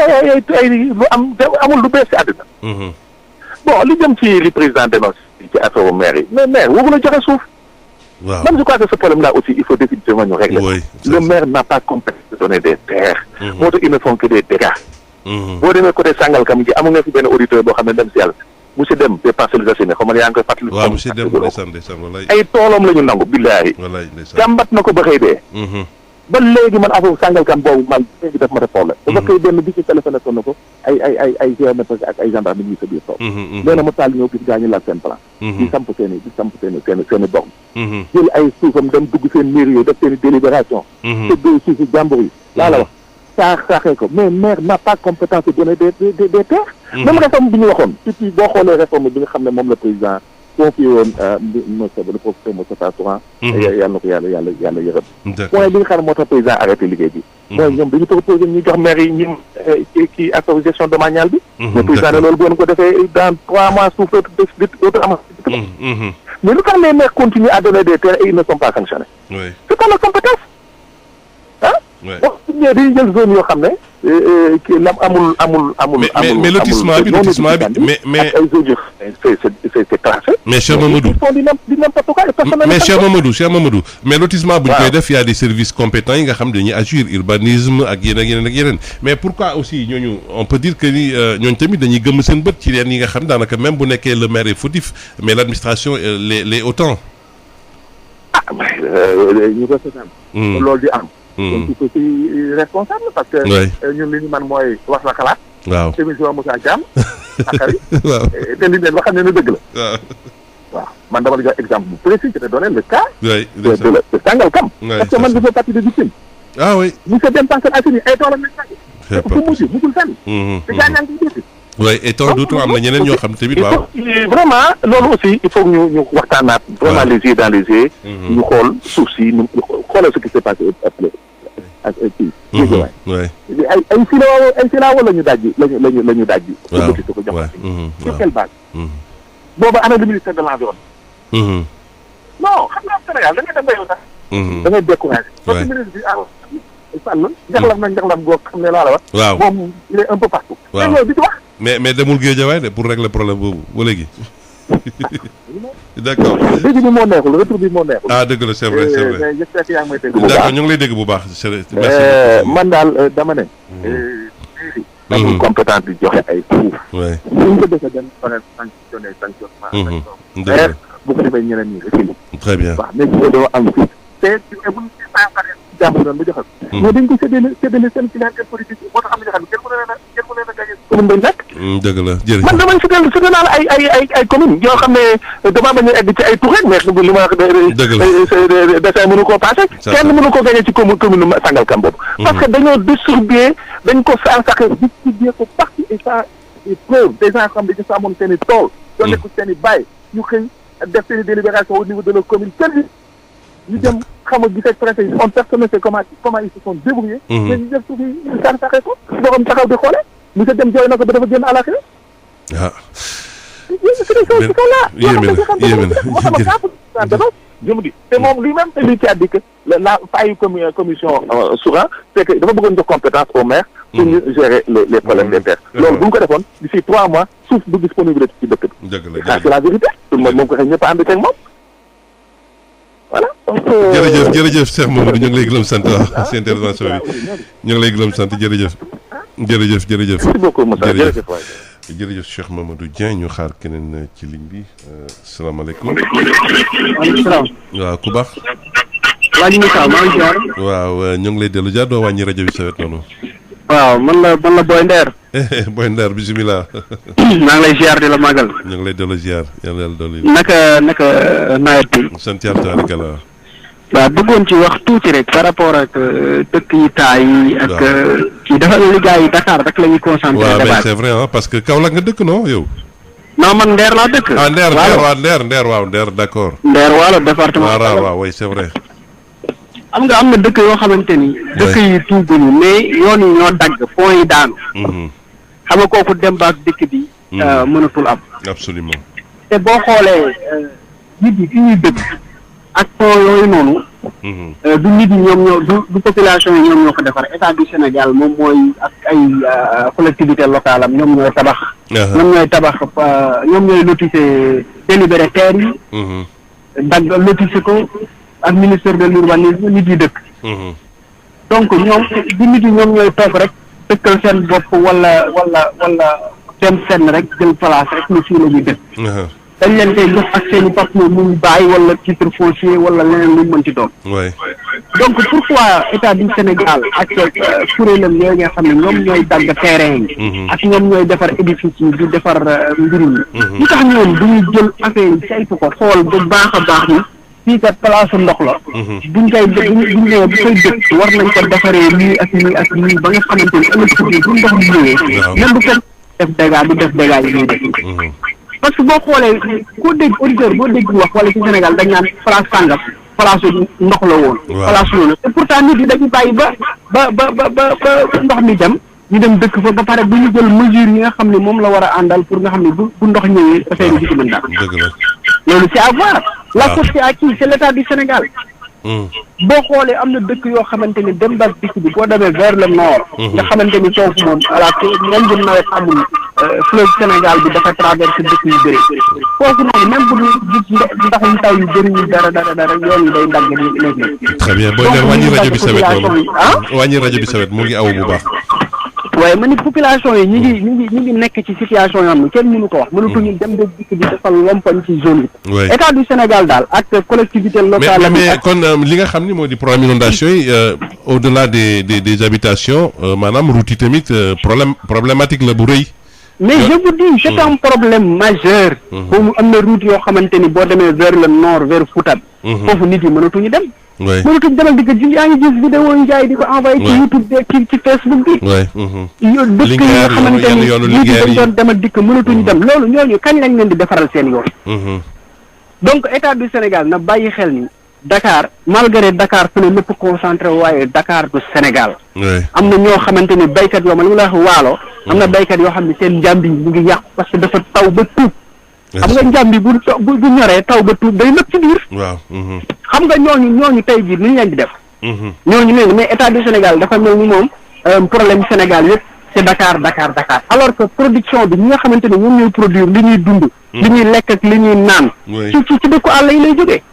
ay lu am amul lu bees ci àddina. bon li jëm ci li président dénonce ci affaire maire yi mais maire wóobu la joxe suuf. waaw man je crois que ce problème là aussi il faut définitivement ñu régler. le maire n'a pas compétence de donner des terres. moo tax ils ne font que des dégâts. boo demee côté Sangalkam ji amu nga fi benn auditeur boo xam ne dem si yàlla monsieur Deme des Parcelles Assainies xaw ma yaa ngi koy fàttali. waaw monsieur Deme ndeysaan wallaay. ay toolam la ñu nangu billaahi. wallaay ndeysaan jàmbat na ko ba xëy dee. ba léegi man affaire Sangalkam boobu man léegi daf ma def problème. dafa koy benn bi ci téléphone na ko ay géomètre ak ay gendarme yi sa biir toog. nee na ma taal ñëw gis gaa ñu laal seen plan. di samp seen i borne. jël ay suufam dem dugg seen miir yooyu def seen i délibération. tëddee suufu jàmbur yi. laa la wax saaxee ko mais maire n'a pas compétence de donner des terres. même réforme bi ñu waxoon surtout boo xoolee réforme bi nga xam ne moom la président confié woon le professeur Moustapha Souran. yàlla na ko yàlla yërëm. point bi nga xam ne moo tax président arrêté liggéey bi. mooy ñoom dañu proposé ñu jox maire yi ñun kii association domaniale bi. mais président ne loolu bu ko defee dans 3 mois suuf dootu am. mais lu tax les maires continuent à donner des terres et ils ne sont pas sanctionnés. c'est pas leur compétence ah. bon su ñëwee dañuy jël zone yoo xam ne kii lam amul. mais lotissement bi mais ay zones c'est classé. mais Cheikh Mamadou mais Cheikh Mamadou mais lotissement bu ñu koy def y a des services compétents yi nga xam dañuy agir urbanisme ak yeneen mais pourquoi aussi ñooñu on peut dire que ni ñooñu tamit dañuy gëmm seen bët ci yenn yi nga xam daanaka même bu nekkee le maire est fautif mais l'administration les autant. ñu ko seetaan. loolu di am. donc il faut ci responsable parce que. ñun li ñu man mooy wax la xalaat. waaw émission Moussa Thiam. akari. waaw te li leen wax xam ne dëgg la. waaw man dama la jox exemple bu précis je te donné le cas. de Sangalkam. parce que man je fais partie des victimes. ah oui. monsieur Deme Parcelles Assainies ay toolam lañ tàgg. fu mujj mujjul fenn. te gaañaa ngi ciy dégg. oui et tant d'autres am na ñeneen ñoo xam tamit waaw. vraiment loolu aussi il faut que ñu waxtaanaat. vraiment les yeux dans les yeux. ñu xool suuf si ñu xoolal ce qui s'est passé ak kii. ay filao la ñu dajji la ñu dajji. waaw ko jox sur quelle base. boobu ana le ministère de l'environnement. non xam nga Sénégal da ngay dem ba yow sax. da ngay découragé. parce que ministre bi Sall njaxlaf na njaxlaf goo xam ne laa la wax. waaw moom il est un peu partout. waaw mais di ci wax. mais demul Guédiawaye de pour régler problème boobu ba léegi. d'accord dégg bi moo neexul retour bi moo neexul. ah dëgg la c'est vrai c'est vrai. mais j'espère que yaa ngi may dégg bu baax d'accord ñu ngi lay dégg bu baax. merci man daal dama ne. amul compétence di joxe ay suuf. oui ñu ko defee dem pare sanctionnement. dëgg bu ko defee ñeneen ñi aussi. très bien waaw mais bu doo am suuf. te bu ñu jàmbur doon ba joxal. mais dañ ko séddale seen clientèle politique moo tax am na ñoo xam ne kenn ku ne la gagné commune bañ nekk. dëgg la jërëjëf man damay séddale naa la ay commune yoo xam ne damaa bañ a egg ci ay tur rek mais li ma wax dëgg la dessin mënu koo passé kenn mënu ko gagné ci commune Sangalkam boobu parce que dañoo distribuer dañ ko saxe distribuer ko partout et ça est preuve des gens xam ne dañu sàmmoon seen i tool doon nekk seen i bàyyi ñu xëy def seen i délibération au niveau de leur commune service ñu dem xam nga gis ak préfet yi on personne ne sait comment ils se sont débrouillés. mais ñu def suuf yi ñu saxee ko borom taxaw di xoole monsieur dem jooy na ko ba dafa génn àllaaxira. ah. yéeme na je me dis te moom lui-même c'est lui qui a dit que la faille commission Souran c'est que dafa bëggoon jox compétence au maire pour ñu gérer les problèmes des terres. loolu bu ñu ko defoon d'ici 3 mois suuf du disponible ci dëkk bi. dëgg la c'est la vérité tout le monde moom ko xëy ñëpp a ànd teg moom. voilà donc. jërëjëf Cheikh Mamadou ñu ngi lay gërëm sant si intervention bi ñu ngi lay gërëm sant jërëjëf. merci beaucoup Moussa jërëjëf waay. jërëjëf Cheikh Mamadou Dieng ñu xaar keneen ci ligne bi salaamaaleykum. waaleykum salaam. waaw ku baax. waa ñu ngi saa maa ngi ziar. waaw ñu ngi lay dellu jaar doo wàññi rajo bi sa wet noonu. waaw man la Boy Nder. Boy Nder bisimilah. maa ngi lay ziar di la màggal. ñu ngi lay dellu ziar yàlla dolli. naka nawet bi. sant yàlla tabaarkalla. waaw bëggoon ci wax tuuti rek par rapport ak dëkk yi taa yi ak kii dafa li gars yi Dakar rek la ñuy concentré. waaw mais c'est vrai ah parce que Kaolack nga dëkk non yow. non man Nder laa dëkk. ah Nder d'accord. Nder Waalo département. waaw oui c'est vrai. am na dëkk yoo xamante ni. dëkk yi tuuguñu mais yoon yi ñoo dagg pont yi daanu. xam nga kooku dem ba ak dëkk bi. mënatul am. absolument. te boo xoolee nit yi fi ñuy dëkk. ak pont yooyu noonu. du nit yi ñoom ñoo du population yi ñoom ñoo ko defar état du Sénégal moom mooy ak ay collectivité locale am ñoom ñooy tabax. ñoom ñooy lotissé délibéré terre yi. dagg lotissé ko ak ministère de l'urbanisme nit yi dëkk. donc ñoom du nit yi ñoom ñooy toog rek dëkkal seen bopp wala dem fenn rek jël place rek ni fii la ñuy dëkk. dañ leen koy jox ak seen i papier muy bàyyi wala titre foncier wala leneen lu mën ci doon. donc pourquoi état du Sénégal ak kuréelam yooyu nga xam ne ñoom ñooy dagg terrain yi ak ñoom ñooy defar édifice yi di defar mbir yi lu tax ñoom duñu jël affaire yi saytu ko xool bu baax a baax ni fii kat place ndox la buñ koy buñ ñëwee bu koy dëkk war nañ ko defaree lii ak lii ak lii ba nga xamante ni ëllëg si biir bu ndox mi ñëwee même bu fekk def dégâts du def dégâts yi ñuy def parce que boo xoolee koo dégg auditeur boo dégg wax wala ci Sénégal dañ naan place sàngam place ndox la woon place loolu et pourtant nit yi dañuy bàyyi ba ndox mi dem ñu dem dëkk fa ba pare bu ñu jël mesure yi nga xam ne moom la war a àndal pour nga xam ne bu ndox ñëwee affaire yi di ci mën daal loolu c'est à voir la faute c'est à qui c'est l'état du Sénégal boo xoolee am na dëkk yoo xamante ni dem bak dikk bi boo demee vers le nord nga xamante ni foofu moom voilà même bu nawet amul fleuve Sénégal bi dafa traversé dëkk yu bëri foofu noonu même bu gis ndaxum taw yu bëri ñu dara yoon yi day dagg ni léeg-léeg très bien booy dem wàññi rajo bi sawet moom wàññi rajo bi sawet mu ngi aw bu baax waaye ma ni population yi ñi ngi nekk ci situation yoo xam ne kenn mënu ko wax mënatuñu dem de dikk bi defal lompoñ ci zone bi état du Sénégal daal ak collectivité locale mais kon li nga xam ni moo di problème inondation yi au-delà des habitations maanaam route yi tamit problématique la bu rëy mais je vous dis c'est un problème majeur foofu am na route yoo xamante ni boo demee vers le nord vers Fouta foofu nit yi mënatuñu dem mënatuñ demal di ko gis yaa ngi gis vidéo yi gars yi di ko envoyé ci YouTube bi ci Facebook bi dëkk yi nga xamante ni nit yi dañ doon demal dikk mënatuñu dem loolu ñooñu kañ lañ leen di defaral seen yoon donc état du Sénégal na bàyyi xel ni Dakar malgré Dakar fu ne lépp concentré waaye Dakar du Sénégal am na ñoo xamante ni béykat yoo ma li mu la wax waalo am na béykat yoo xam ne seen njàmbi mu ngi yàqu parce que dafa taw ba tuub xam nga njàmbi bu ñoree taw ba tuub day nëb ci biir waaw xam nga ñooñu tey jii ñu leen di def ñooñu leen mais état du Sénégal dafa mel ni moom problème Sénégal yëpp c'est Dakar alors que production bi ñi nga xamante ne ñoom ñooy produire li ñuy dund li ñuy lekk ak li ñuy naan ci dëkku àll yi lay jógee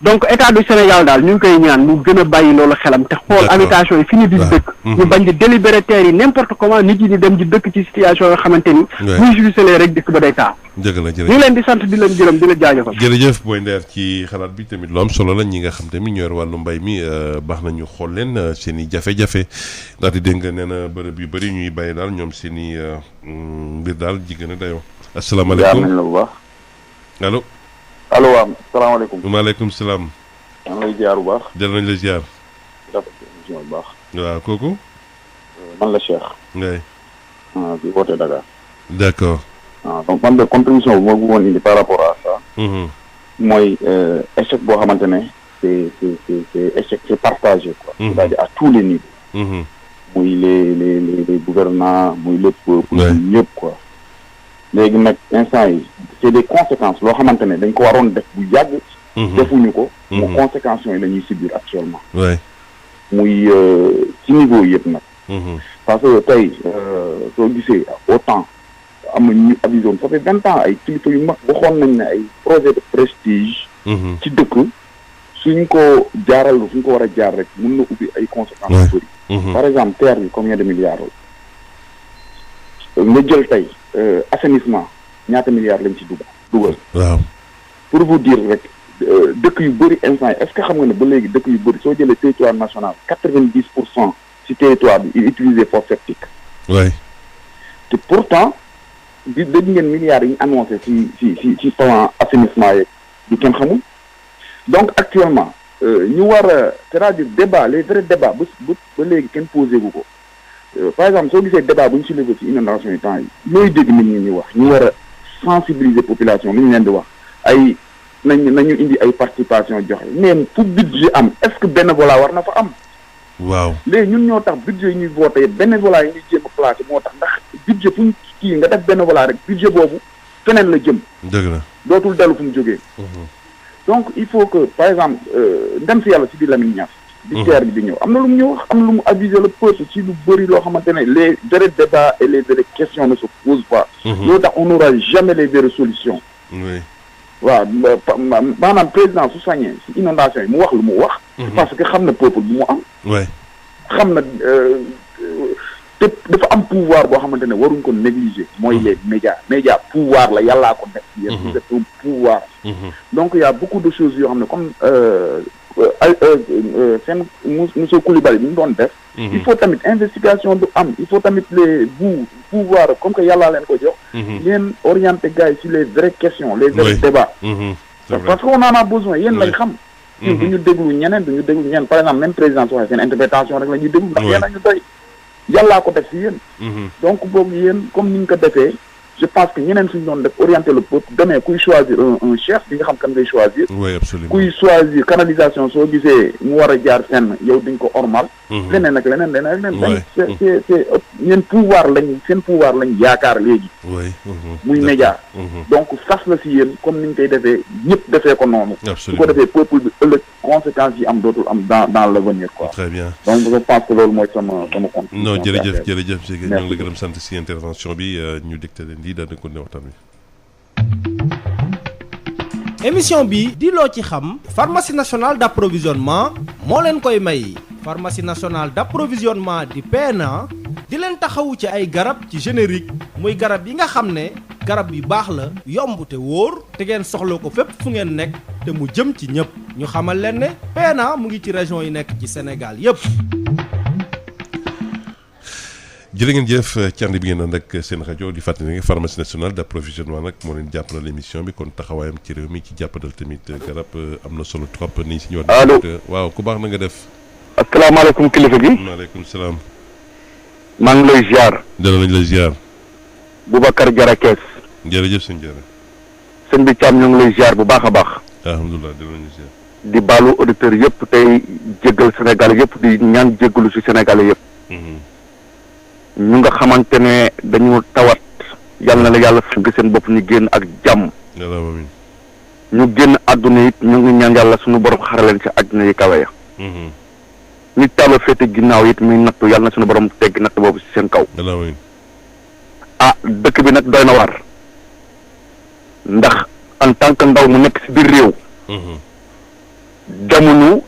donc état du Sénégal daal ñu ngi koy ñaan mu gën a bàyyi loolu xelam te xool habitation yi fi ñu di dëkk ñu bañ di délibérer yi n'importe comment nit yi di dem di dëkk ci situation yoo xamante ni muy juicelee rek dëkk ba day taa dëgg la jërëjëf ñu ngi leen di sant di leen gërëm di la jaajëfal jërëjëf Boy Nder ci xalaat bi tamit lu am solo la ñi nga xam tamit ñoo yor wàllu mbay mi baax na ñu xool leen seen i jafe-jafe ndaxte dégg nga nee na bërëb yu bëri ñuy bàyyi daal ñoom seen i mbir daal jigéen a dayoo asalaamaaleykum nañ la bu baax allo waaw salaamaaleykum maaleykum salaam maa ngi lay ziar bu baax jël nañ la ziar rafet émission bu baax waaw kooku man la Cheikh ngay di woote Dakar d'accord donc man de contribution bu ma bëggoon indi par rapport à ça mooy échec boo xamante ne c'est échec c'est partagé quoi c'est-à-dire à tous les niveaux muy les gouvernants muy les peuples ñëpp quoi léegi nag instant yi c'est des conséquences loo xamante ne dañ ko waroon def bu yàgg defuñu ko mu conséquences yi la ñuy subir actuellement muy ci niveau yëpp nag parce que tey soo gisee autant am na ñu avisoon ça fait 20 ans ay kilifa yu mag waxoon nañ ne ay projet de prestige ci dëkk suñ ko war a jaar rek mën na ubbi ay conséquences yu bëri par exemple terre bi combien de milliards la nga jël tey assainissement ñaata milliards lañ ci dugal waaw pour vous dire rek dëkk yu bëri instant yi est-ce que xam nga ne ba léegi dëkk yu bëri soo jëlee territoire national 90% ci territoire bi il utilisé fosse septique te pourtant di dégg ngeen milliards yi ñu annoncé ci plan assainissement yeeg du kenn xamul donc actuellement ñu war a c'est-à-dire débat les vrais débats ba léegi kenn posé gu ko par exemple soo gisee débat bu ñu soulevé ci inondation yi temps yi looy dégg nit ñi wax ñu war a sensibiliser population li ñu leen di wax ay nañu indi ay participation joxe mais fu budget am est-ce que bénévolat war na fa am waaw léegi ñun ñoo tax budget yi ñuy voté bénévolat yi ñuy jéem a placé moo tax ndax budget fu ñu kii nga def bénévolat rek budget boobu feneen la jëm dëgg la dootul dellu fu mu jógee donc il faut que par exemple ndem si yàlla si di Lamine Niass di terre bi di ñëw am na lu mu ñu wax am na lu mu aviser le peuple si lu bëri loo xamante ne les vrais débats et les vraies questions ne se posent pas loolu tax on n'aura jamais les vraies solutions waaw maanaam président su sañee si inondation yi mu wax lu mu wax parce que xam na peuple bu mu am xam na te dafa am pouvoir boo xamante ne waruñ ko négliger mooy les médias pouvoir la yàllaa ko def yéen c'est un pouvoir donc il y a beaucoup de choses yoo xam ne comme seen monsieur Koulibaly bi ñu doon def. il faut tamit investigation du am il faut tamit les pouvoir comme que yàllaa leen ko jox. ngeen orienté gars yi sur les vraies questions les vrais débats. parce que on en a besoin yéen lañ xam. ñun du ñu déglu ñeneen du ñu déglu ñeneen par exemple même président su waxee seen interprétation rek la ñuy déglu. ndax yéen a ñu doy yàllaa ko def si yéen. donc boobu yéen comme ni ñu ko defee. je pense que ñeneen suñu doon def orienter le peuple demee kuy choisir un chef di nga xam kan ngay choisir. oui absolument kuy choisir canalisation soo gisee mu war a jaar fenn yow di nga ko ormal. leneen ak leneen leneen ak leneen. c'est ñeen pouvoir lañ seen pouvoir lañ yaakaar léegi. muy média. donc sas la si yéen comme ni ñu koy defee ñëpp defee ko noonu. su ko defee peuple bi ëllëg conséquences yi am dootul am dans l'avenir quoi. très bien donc je pense que loolu mooy sama compte. non jërëjëf Ségué ñoo ngi la gërëm sant si intervention bi ñu dégte leen lii daal di ko ne waxtaan wi. émission bi di loo ci xam pharmacie nationale d'approvisionnement moo leen koy may pharmacie nationale d'approvisionnement di PNA di leen taxawu ci ay garab ci générique muy garab yi nga xam ne garab yu baax la yomb te wóor te ngeen soxla ko fépp fu ngeen nekk te mu jëm ci ñëpp ñu xamal leen ne PNA mu ngi ci région yi nekk ci Sénégal yépp. jërë ngeen jëf ci ànd bi ngeen ànd ak seen rajo di fàttali ne pharmacie nationale d'approvisionnement nag moo leen jàppandal émission bi kon taxawaayam ci réew mi ci jàppandal tamit garab am na solo trop ni si ñëwaat. allo waaw ku baax na nga def. asalaamaaleykum kilifa gi. maaleykum salaam. maa ngi lay ziar. delloo nañ la ziar. Boubacar Diarra Kees. jërëjëf sëñ Diarra. sëñ bi Thiam ñu ngi lay ziar bu baax a baax. alhamdulilah delloo nañu ziar. di baalu auditeurs yëpp tey jéggal Sénégal yëpp di ñaan jéggalu si Sénégal yëpp. ñu nga xamante ne dañu tawat yal na la yàlla fëgg seen bopp ñu génn ak jàmm. ñu génn àdduna it ñu ngi ñaan yàlla suñu borom xaraleen ci àdduna yi kawe ya. ñi taaloo féete ginnaaw it muy nattu yàlla na suñu borom tegg natt boobu ci seen kaw. ah dëkk bi nag doy na waar. ndax en tant que ndaw mu nekk ci biir réew. demuñu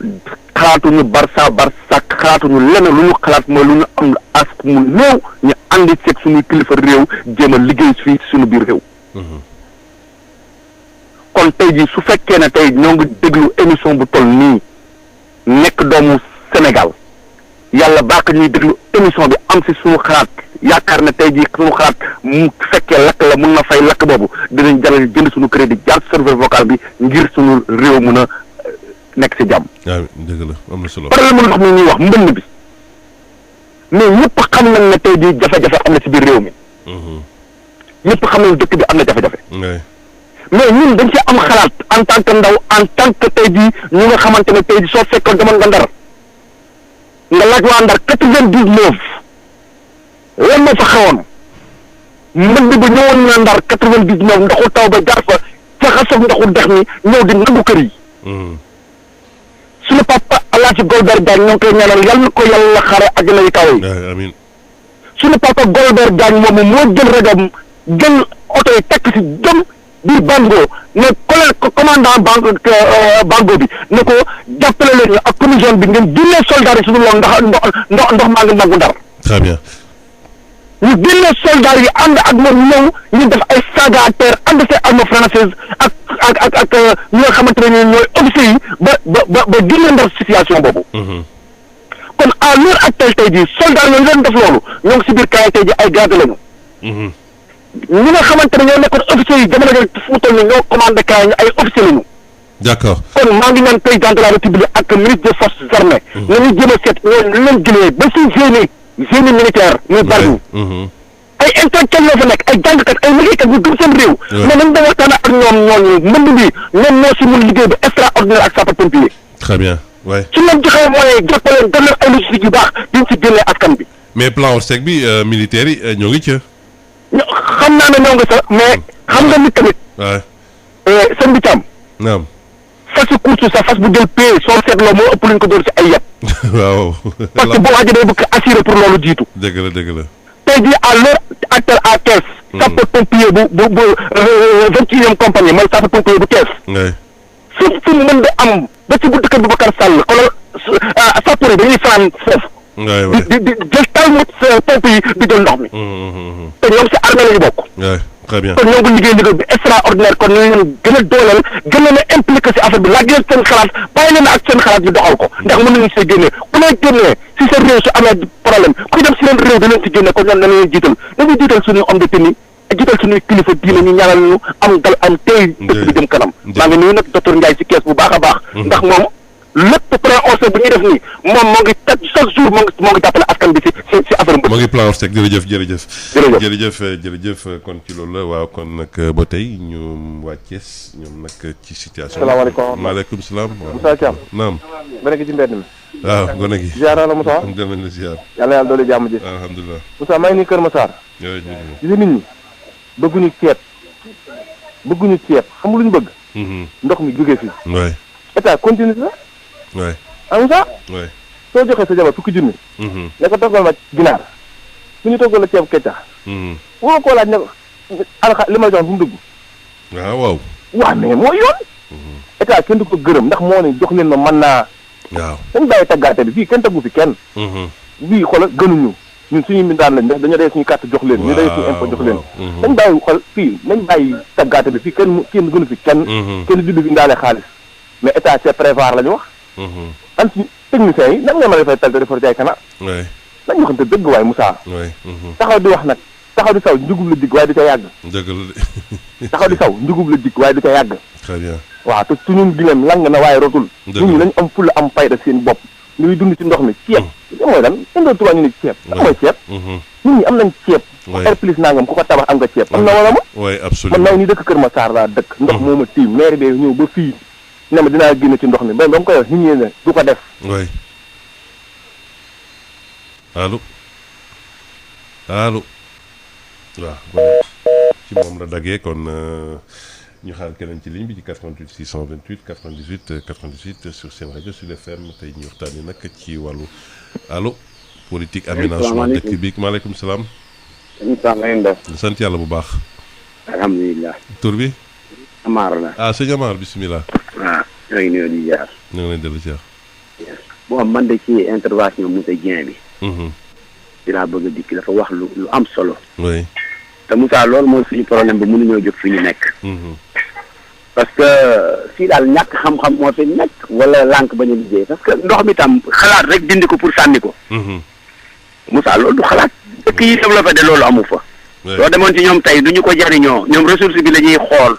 xalaatuñu barça xalaatuñu leneen lu ñu xalaat mooy lu ñu am as mu néew ñu àndi seeg suñuy kilifa réew jéem a liggéey fii suñu biir réew. kon tey jii su fekkee ne tey ñoo ngi déglu émission bu toll nii nekk doomu Sénégal yàlla baax ñuy déglu émission bi am si suñu xalaat yaakaar ne tey jii suñu xalaat mu fekkee lakk la mun na fay lakk boobu dinañ jaral jënd suñu crédit jaar serveur vocal bi ngir suñu réew mun a nekk si jàmm. waaw dëgg la am na solo. problème mu ndox mi ñuy wax mbënd bi mais ñëpp xam nañ ne tey jii jafe-jafe am na si biir réew mi. ñëpp xam nañ dëkk bi am na jafe-jafe. mais ñun dañ ci am xalaat en tant que ndaw en tant que tey jii ñu nga xamante ne tey jii soo fekkoon demoon nga Ndar nga laaj waa Ndar 99 lan moo fa xewoon mbënd bi ñëwoon na Ndar 99 ndoxu taw ba jaar fa jaxasoo ndoxu dex mi ñëw di nangu kër yi. suñu papa Alaaji Golbert Diagne ñoo ngi koy ñaanal yal na ko yàlla xare àjjana yi kaw yi. amiin. suñu papa Golbert Diagne moomu moo jël rajoom jël oto yi tekk si jëm biir Bango ne commandant Bango bi ne ko jàppale leen ak commission bi ngeen génnee soldats yi suñu loolu ndox maa ngi nangu Ndar. très bien. ñu génnee soldats yi ànd ak moom ñëw ñu def ay saga à terre ànd see arme française ak ñi nga xamante ne ñooy officiers yi ba génne Ndar situation boobu. kon à l'heure actuelle tey jii soldats yooyu leen def loolu ñoo ngi si biir kaay tey jii ay gaz lañu. ñi nga xamante ne ñoo nekkoon officiers yi jamono jooju fu mu toll nii ñoo commandé kaay ñu ay officiers lañu. d'accord. kon maa ngi ñaan président de la république ak ministre des forces armées. nañu jéem a seet ñoom ñu leen jëlee ba si génie militaire muy bari. ay intellectuels ñoo fa nekk ay jàngkat ay liggéeykat yu gëm seen réew. mais nañ dem waxtaan ak ñoom ñooñu mbënd bi ñoom ñoo si mun liggéey bi extraordinaire ak sapeurs-pompiers. très bien waay. su leen joxee moyen jàppaleen def leen ay logistique yu baax diñ si génnee askan bi. mais plan Orsec bi militaires yi ñoo ngi ca. xam naa ne ñoo ngi sax mais xam nga nit tamit. waay. sëñ bi Thiam. naam. fas yu course sa fas bu jël paie soo seetloo moo ëpp luñ ko door si ay yat. waaw. parce que boo xaajee day bëgg assurer pour loolu jiitu. dëgg la dëgg la. tey jii à l'heure actuelle à Thiès. sapeur-pompier bu 21e compagnie mooy sapeur-pompier bu Thiès. fu mu mën di am ba ci buntu kër Boubacar Sall xoolal sapeur yi dañuy fanaan foofu. di jël tal mot pompe yi di jël ndox mi. te ñoom si armée la ñu bokk. très bien kon ñoo ngi liggéey liggéey bi extraordinaire kon ñu leen gën a dooleel gën leen a impliqué si affaire bi laaj leen seen xalaat bàyyi leen ak seen xalaat ñu doxal ko ndax mën nañu see génnee ku lay génnee si sa réew su amee problème kuy dem si leen réew da leen si génne kon ñoom dañu leen jiital dañuy jiital suñu homme de tenue jiital suñuy kilifa diine ñu ñaanal ñu am dal am tey dëkk bi jëm kanam maa ngi nuyu nag docteur Ndiaye si kees bu baax a baax ndax moom lépp plan ORSEC bu ñuy def nii moom moo ngi teg chaque jour moo ngi jàppale askan bi si affaire mbënd. moo ngi plan ORSEC jërëjëf kon ci loolu la waaw kon nag ba tey ñu waa Thiès ñoom nag ci situation. salaamaaleykum maaleykum salaam. Moussa Thiam. naam. ba nekk ci mbedd mi. waaw gone gi. ziar la Moussa. dem nañ la ziar. yàlla doole jàmm ji. alhamdulilah. Moussa maa ngi nii Kër Massar. jërëjëf. gis nga nit ñi bëgguñu ceeb xam nga lu ñu bëgg. ndox mi jógee fii. waay. état continue la. waay. ah Moussa. waay. soo joxee sa jabar fukki junni. ne ko toggal ma ginaar su ñu toggal la ceeb keccax. woo koo laaj ne ko li ma jox fu mu dugg. waaw. waaw mais moo yoon. état kenn du ko gërëm ndax moo ne jox leen ma mën naa. waaw dañ bàyyi taggaate bi fii kenn taggu fi kenn. bii xoolal gënuñu ñun suñu mbindaan lañ dañoo dee suñu carte jox leen. ñu dee suñu impôt jox leen. dañ bàyyi xool fii nañ bàyyi taggaate bi fii kenn gënu fi kenn. kenn juddu fi ndaale xaalis mais état c'est prévoir la ñu wax. an suñu techniciens yi nan nga mën a defee tal te defar jaay kana. waay. nañ ñu xam te dëgg waaye Moussa. waay. taxaw di wax nag taxaw di saw njugub la dikk waaye du ca yàgg. dëgg la de. taxaw di saw njugub la dikk waaye du ca yàgg. très bien. waaw te suñu gileem lang na waaye rotul. nit ñi nañ am fulla am fayda seen bopp. ñuy dund ci ndox mi ceeb. li mooy lan indoo tubaab ñu ne ceeb. lan mooy ceeb. nit ñi am nañ ceeb. air plus nangam ku ko tabax am nga ceeb. am na wala ma. waay absolument man maa ngi nii dëkk Kër Massar laa dëkk. ndox moo ma tiim maire bee ñëw ba fii ne ma dinaa génne ci ndox mi ba mu koy wax nit ñi ne du ko def. waay. allo waaw ci moom la daggee kon ñu xaar keneen ci ligne bi ci 88 628 98 98 sur seen rajo Sud FM tey ñu waxtaanee nag ci wàllu allo politique aménagement dëkk bi maaleykum salaam. sant yàlla bu baax. alhamdulilah. tur bi. Amar la. sëñ Amar bisimilah. waaw ñoo ngi nuyu di jaar. ñoo ngi leen dellu ziar. bon man de ci intervention Moussa Dieng bi. dinaa bëgg a dikk dafa wax lu am solo. oui. te Moussa loolu mooy suñu problème bi mënuñoo jóg fi ñu nekk. parce que fii daal ñàkk xam-xam moo fi nekk wala lànk bañ a liggéey parce que ndox mi tam xalaat rek dindi ko pour sànni ko. Moussa loolu du xalaat dëkk yi développé de loolu amu fa. soo demoon ci ñoom tey du ñu ko jariñoo ñoom ressource bi la ñuy xool.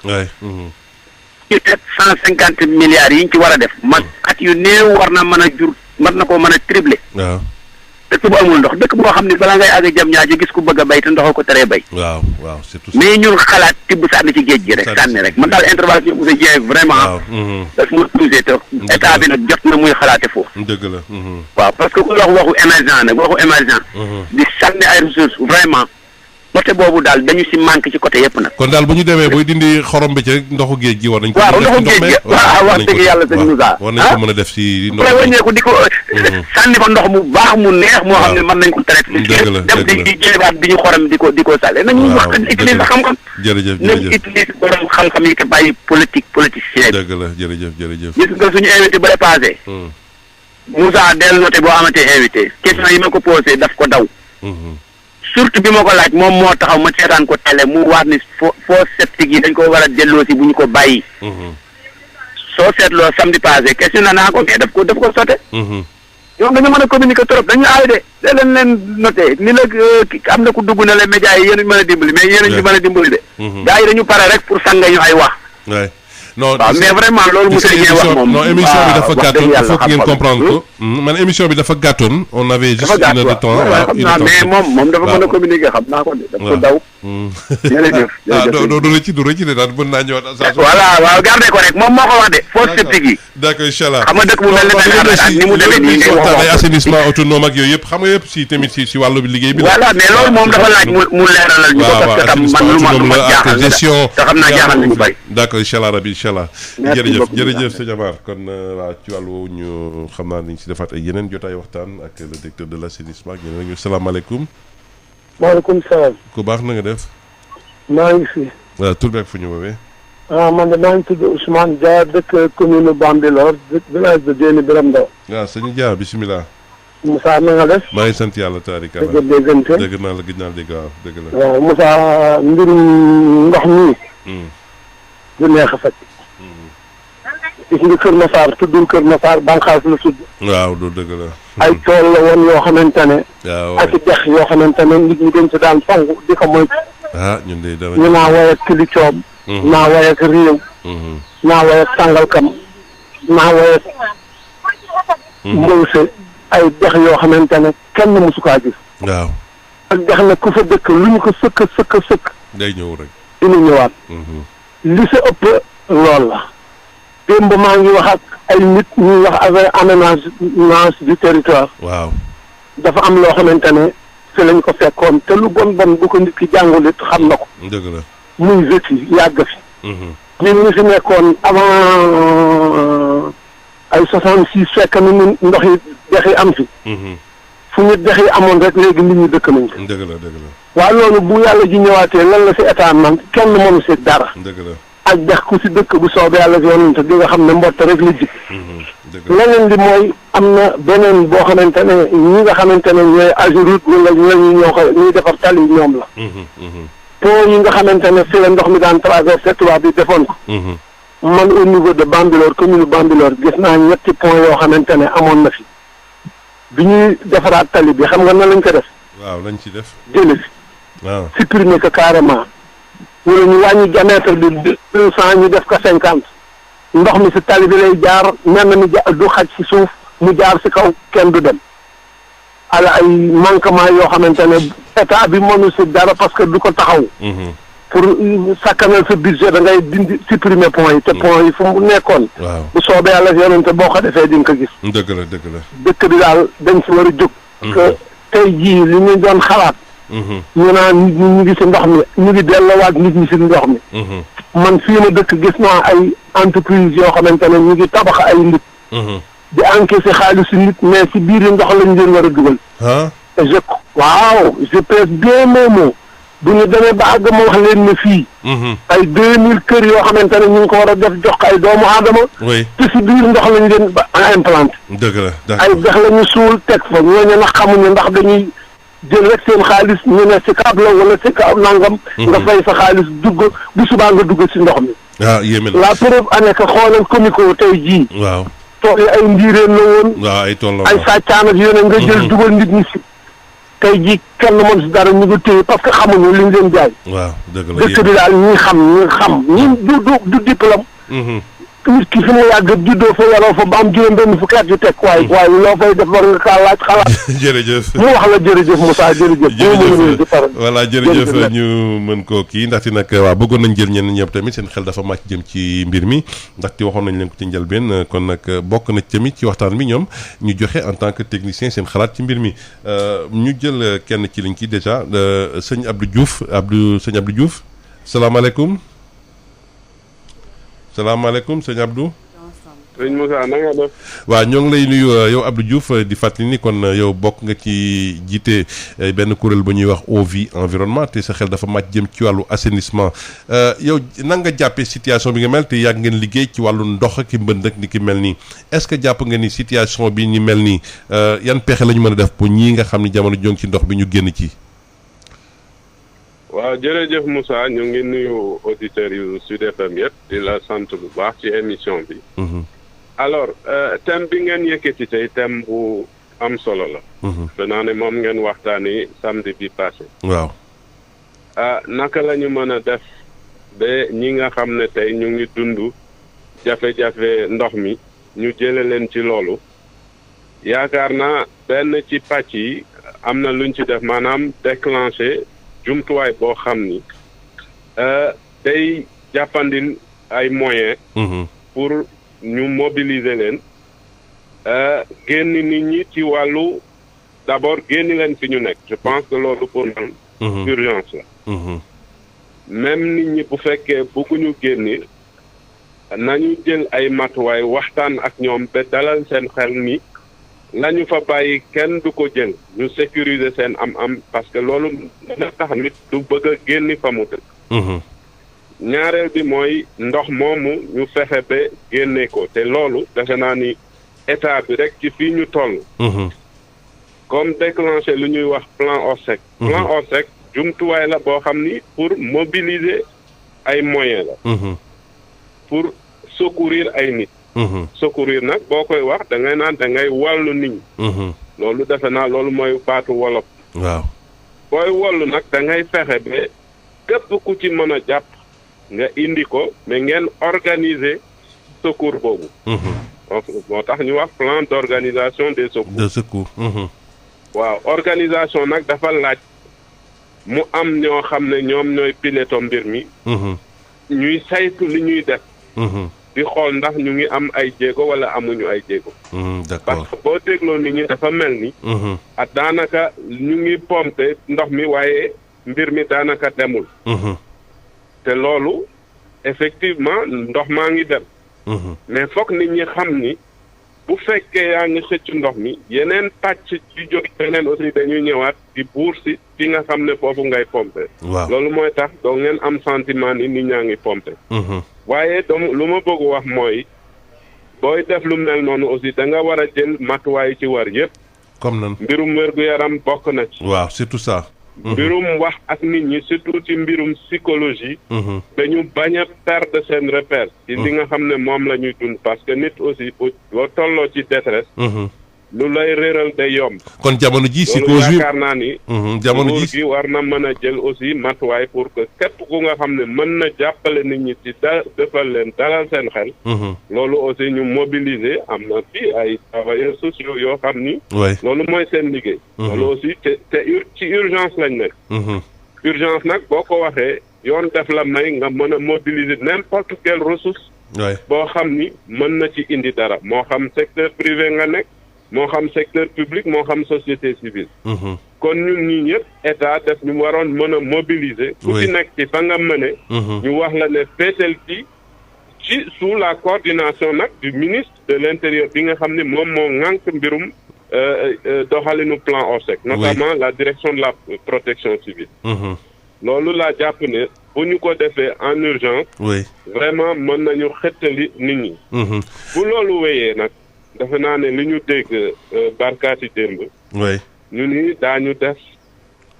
ci teg 150 milliards yi ñu ci war a def man at yu néew war na mën a jur war na koo mën a tripler. waaw. dëkk bu amul ndox dëkk boo xam ne balaa ngay àgg jam ñaajo gis ku bëgg a bay te ndox ko teree bay. waaw surtout. mais ñun xalaat tibb sànni ci géej gi rek sànni rek man daal intervention bu sa jeex vraiment. daf ma touché te état bi nag jot na muy xalaate foofu. dëgg la. waaw parce que ku wax waxu émergent nag waxu émergent. di sànni ay ressources vraiment côté boobu daal dañu si manqué ci côté yëpp nag. kon daal bu ñu demee booy dindi xorom bi ci rek ndoxu géej gi war nañ ko. waaw ndoxu géej gi waaw wax dëgg yàlla sëñ Moussa. war nañ ko mën a def si ndox mi wàññeeku di ko sànni fa ndox mu baax mu neex moo xam ne mën nañ ko traité. dëgg la dem di jëlewaat di ñu xorom di ko sale nañu wax utiliser xam-xam. jërëjëf nañ utiliser borom xam-xam yi te bàyyi politicien. dëgg la jërëjëf. gis nga suñu invité ba passé. Moussa del noté boo amatee invité question yi ma ko posé daf ko daw. surtout bi ma ko laaj moom moo taxaw ma seetaan ko télé mu wax ni fosse septique yi dañ ko war a delloo si bu ñu ko bàyyi. soo seetloo samedi passé question naa ko mais daf ko sote. ñoom dañu mën a communiquer trop dañu aay de leen noté ni la am na ku dugg na la médias yi yéen a mën a dimbali mais yéen a ñu mën a dimbali de. gars yi dañu pare rek pour sànga ñu ay wax. non waaw mais vraiment loolu monsieur Dieng wax moom non émission bi dafa gàttoon il faut que ngeen comprendre ko man émission bi dafa gàttoon on avait juste une heure de temps xam naa mais moom dafa mën a communiquer xam naa ko de dafa ko daw jërëjëf doo rëcc de daal mën naa ñëwaat voilà waaw gardé ko rek moom moo ko wax de fosse septique yi d'accord inchallah xam nga dëkk bu mel ne Dakar ak ni mu demee nii ngay wax assainissement autonome ak yooyu yëpp xam nga yëpp si tamit si wàllu liggéey bi voilà mais loolu moom dafa laaj mu leeralal ñu ko parce que tam man lu ma jaaxal gestion te xam naa jaaxal nañu bari d'accord inchallah rabbi inchallah jërëjëf sëñ Amar kon waaw ci wàllu woowu ñu xam naa nañ si defaat ay yeneen jotaay waxtaan ak le directeur de l'assainissement ak ñeneen ñu salaamaaleykum. maaleykum salaam. ku baax na nga def. maa ngi fi. waaw tur beeg fu ñu woowee. man de maa ngi tudd Ousmane Dia dëkk commune Bambilor village de Déni Biram Ndaw. waaw sëñ Dia bisimilah. Moussa na nga def. maa ngi sant yàlla taarika la dëgg naa la gis naa dégg waaw dëgg la. waaw Moussa mbirum ndox mi. du neex a faj. gis nga Kër Massar tuddul Kër Massar bànqaas la tudd. waaw du dëgg la. ay tool la woon yoo xamante ne. waaw ak i dex yoo xamante ne nit ñi dañ ci daan fangu di ko moytu. ñun de dara. ñu naa way ak kili coob. naa way ak réew. naa way ak tàngalkam. naa way ak. mbawse ay dex yoo xamante ne kenn mësu kaa gis. waaw. ak dex nag ku fa dëkk lu ñu ko sëkk. day ñëw rek. dina ñëwaat. li sa ëpp lool la. démb maa ngi wax ak ay nit ñuy wax avec aménagement du territoire. waaw. dafa am loo xamante ne fi lañ ko fekkoon te lu bon bu ko nit ki jàngul it xam na ko. dëgg la. muy vécu yàgg fi. ñun ñu fi nekkoon avant ay 66 fekk na ñun ndox yi dex yi am fi. fu ñu dex yi amoon rek léegi nit ñi dëkk nañ ko. dëgg la dëgg la. waaw loolu bu yàlla ji ñëwaatee lan la si état man kenn mënu si dara. dëgg la. ak dex ku si dëkk bu soobee yàlla si yoon te di nga xam ne mbott rek la jik leneen li mooy am na beneen boo xamante ne ñi nga xamante ne ñooy Ageroute wala ñuy defar tali ñoom la. pont yi nga xamante ne fi la ndox mi daan traversé tubaab bi defoon ko. man au niveau de Bambilor commune Bambilor gis naa ñetti pont yoo xamante ne amoon na fi bi ñuy defaraat tali bi xam nga nan lañ ko def. waaw lañ ci def. jële fi. waaw supprimer ko carrément. wala ñu wàññi diamètre bi 200 ñu def ko 50 ndox mi si tali bi lay jaar mel na ni du xaj si suuf mu jaar si kaw kenn du dem ala ay manquement yoo xamante ne état bi mënu si dara parce que du ko taxaw. pour sakkanal sa budget da ngay dindi supprimer pont yi te pont yi fu mu nekkoon. waaw bu soobee yàlla yonente boo ko defee di nga ko gis. dëgg la dëgg la. dëkk bi daal dañ si war a jóg. parce que tey jii li ñu doon xalaat. ñu naan nit ñi ñu ngi si ndox mi ñu ngi delloowaat nit ñi si ndox mi. man fii ma dëkk gis naa ay entreprise yoo xamante ne ñu ngi tabax ay nit. di encaisser xaalisu nit mais si biir ndox lañ leen war a dugal. te waaw je pèse bien mes mots bu ñu demee ba àgg ma wax leen ne fii. ay 2000 kër yoo xamante ne ñu ngi ko war a def jox ko ay doomu aadama. oui te si biir ndox lañ leen ba implanté. dëgg la ay dex la ñu suul teg fa ñooñu nag xamuñu ndax dañuy. jël rek seen xaalis ñu ne si kaab la wala si kaab nangam. nga fay sa xaalis dugg bu subaa nga dugg si ndox mi. yéeme na la preuve année que xoolal comico tey jii. waaw tool yi ay ndiireen la woon. waaw ay tool la ay sàccaan ak yeneen nga jël dugal nit ñi si. tey jii kenn mën si dara ñu ngi téye parce que xamuñu li ñu leen jaay. waaw dëgg la dëkk bi daal ñi xam ñi du diplôme. nit ki fi mu yàgg juddoo fa yaroo fa ba am juróom benn fukki at yu teg waaye loo fay def war nga kaa laaj xalaat. jërëjëf mu wax la jërëjëf Moussa jërëjëf. voilà jërëjëf ñu mën koo kii ndaxte nag waaw bëggoon nañ jël ñenn ñëpp tamit seen xel dafa màcc jëm ci mbir mi ndaxte waxoon nañ leen ko ci njëlbeen kon nag bokk na tamit ci waxtaan bi ñoom ñu joxe en tant que technicien seen xalaat ci mbir mi ñu jël kenn ci liñ ki déjà sëñ Abdou Diouf sëñ Abdou Diouf salaamaaleykum. salaamaaleykum sëñ Abdou. sëñ Moussa na nga def. waaw ñoo ngi lay nuyu yow Abdou Diouf di fàttali ni kon yow bokk nga ci jiite benn kuréel bu ñuy wax Eau Vie Environnement te sa xel dafa màcc jëm ci wàllu assainissement yow nan nga jàppee situation bi nga mel te yàgg ngeen liggéey ci wàllu ndox ak mbënd ak ni ki mel nii est-ce que jàpp nga ni situation bi ñu mel nii yan pexe la ñu mën a def pour ñii nga xam ni jamono jong ci ndox bi ñu génn ci. waaw jërëjëf Moussa ñu ngi nuyu auditeurs yu Sud FM yëpp di la sant bu baax ci émission bi. alors thème bi ngeen yëkkati tey thème bu am solo la. te naa ne moom ngeen waxtaani samedi bi passé. waaw. naka la ñu mën a def ba ñi nga xam ne tey ñu ngi dund jafe-jafe ndox mi ñu jële leen ci loolu yaakaar naa benn ci pàcc yi am na luñ ci def maanaam déclencher. jumtuwaay boo xam ni day jàppandil ay moyens. pour ñu mobiliser leen génn nit ñi ci wàllu d'abord génn leen fi ñu nekk je pense que loolu pour man urgence la. même nit ñi bu fekkee bëgguñu génni nañu jël ay matuwaay waxtaan ak ñoom ba dalal seen xel ni lañu fa bàyyi kenn du ko jël ñu sécuriser seen am-am parce que loolu dina tax nit du bëgg a génni fa mu dëkk. ñaareel bi mooy ndox moomu ñu fexe ba génne ko te loolu defe naa ni état bi rek ci fii ñu toll. comme déclencher lu ñuy wax plan ORSEC. plan ORSEC jumtuwaay la boo xam ni pour mobiliser ay moyens la. pour secourir ay nit. secourir nag boo koy wax da ngay naan da ngay wàllu nit ñi. loolu defe naa loolu mooy baatu wolof. waaw booy wollu nag da ngay fexe ba képp ku ci mën a jàpp nga indi ko mais ngeen organiser secours boobu. moo tax ñu wax plan d'organisation des secours. de secours. waaw organisation nag dafa laaj mu am ñoo xam ne ñoom ñooy pilote mbir mi. ñuy saytu li ñuy def. di xool ndax ñu ngi am ay jéego wala amuñu ay jéego. d'accord parce que boo dégloo nit ñi dafa mel ni. ak daanaka ñu ngi pomper ndox mi waaye mbir mi daanaka demul. te loolu effectivement ndox maa ngi dem. mais foog nit ñi xam ni bu fekkee yaa ngi xëcc ndox mi yeneen pàcc ci jóg yeneen aussi dañuy ñëwaat di buur si fi nga xam ne foofu ngay pomper. waaw loolu mooy tax doo ngeen am sentiment ni nit ñaa ngi pomper. waaye donc lu ma bëgg wax mooy booy def lu mel noonu aussi da nga war a jël matuwaay ci war yëpp. comme nan mbirum wér-gu-yaram bokk na ci. waaw surtout ça. mbirum wax ak nit ñi surtout ci mbirum psychologie. dañu bañ a perdre seen repère. ci li nga xam ne moom la ñuy dund parce que nit aussi boo tolloo ci détresse. lu lay réeral day yomb. kon jamono ji loolu psychologie yaakaar naa ni. jamono nguur ji gi war na mën a jël aussi matuwaay pour que képp ku nga xam ne mën na jàppale nit ñi ci defal leen dalal seen xel. loolu aussi ñu mobiliser am na fi ay travailleurs sociaux yoo xam ni. loolu mooy seen liggéey. loolu aussi te ci urgence lañ nekk. urgence nag boo ko waxee yoon def la may nga mën a mobiliser n'importe quelle ressource. boo xam ni mën na ci indi dara moo xam secteur privé nga nekk. moo xam secteur public moo xam société civile. kon ñun ñii ñëpp état def ñu waroon mën a mobiliser. ku ci nekk ci fa nga mëne. ñu wax la ne féetal ci sous la coordination nag du ministre de l'intérieur bi nga xam ne moom moo ŋànk mbirum doxalinu plan ORSEC. notamment la direction de la protection civile. loolu laa jàpp ne bu ñu ko defee en urgence. vraiment mën nañu xettali nit ñi. bu loolu wéyee nag. dafa naa ne li ñu dégg barkaati démb. ñu ni daañu def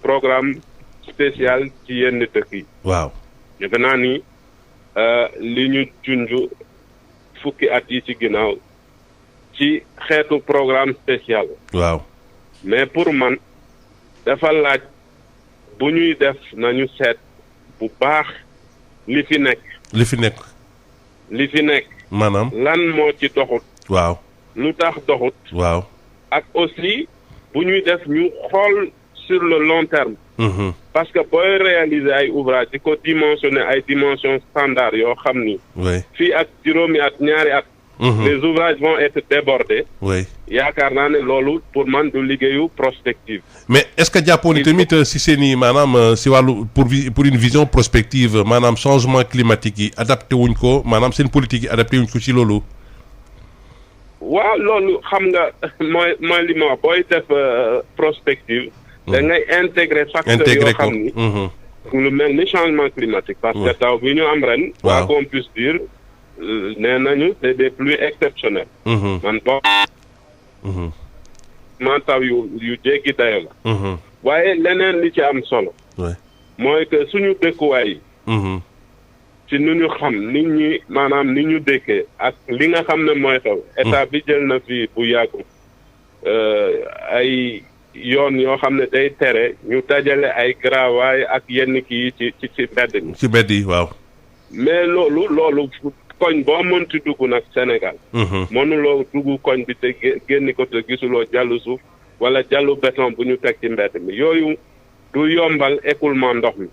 programme spécial ci yenn dëkk yi. waaw defe naa ni li ñu junj fukki at yi ci ginnaaw ci xeetu programme spécial. waaw mais pour man dafa laaj bu ñuy def nañu seet bu baax li fi nekk. li fi nekk. maanaam lan moo ci doxut. waaw. lu tax doxut. waaw ak aussi bu ñuy def ñu xool sur le long terme. parce que booy réaliser ay ouvrage di ko dimensionner ay dimensions standards yoo xam ni. fii ak juróomi at ñaari at. les ouvrages vont être débordés. yaakaar naa ne loolu pour man du liggéeyu prospective. mais est-ce que jàppoon ni tamit si seen i maanaam si wàllu pour une vision prospective maanaam changement climatique yi adapté wuñ ko maanaam seen politique yi adapté wuñ ko ci loolu. waaw loolu xam nga mooy li ma wax booy def prospective. da ngay intégrer facteurs yoo xam ni. lu mel ni changement climatique. parce que taw bi ñu am ren. quoi qu'on puisse dire nee nañu c'est des pluies exceptionnelles. man man taw yu jéggi dayo la. waaye leneen li ci am solo. mooy que suñu dëkkuwaay yi. ci nu ñu xam nit ñi maanaam ni ñu dëkkee ak li nga xam ne mooy xew état bi jël na fi bu yàggu ay yoon yoo xam ne day tere ñu dajale ay garawaay ak yenn kii ci mbedd mi. ci mbedd yi waaw. mais loolu koñ boo mënti dugg nag Sénégal. mënuloo dugg koñ bi te génni ko te gisuloo jàllu suuf wala jàllu béton bu ñu teg ci mbedd mi yooyu du yombal écoulement ndox mi.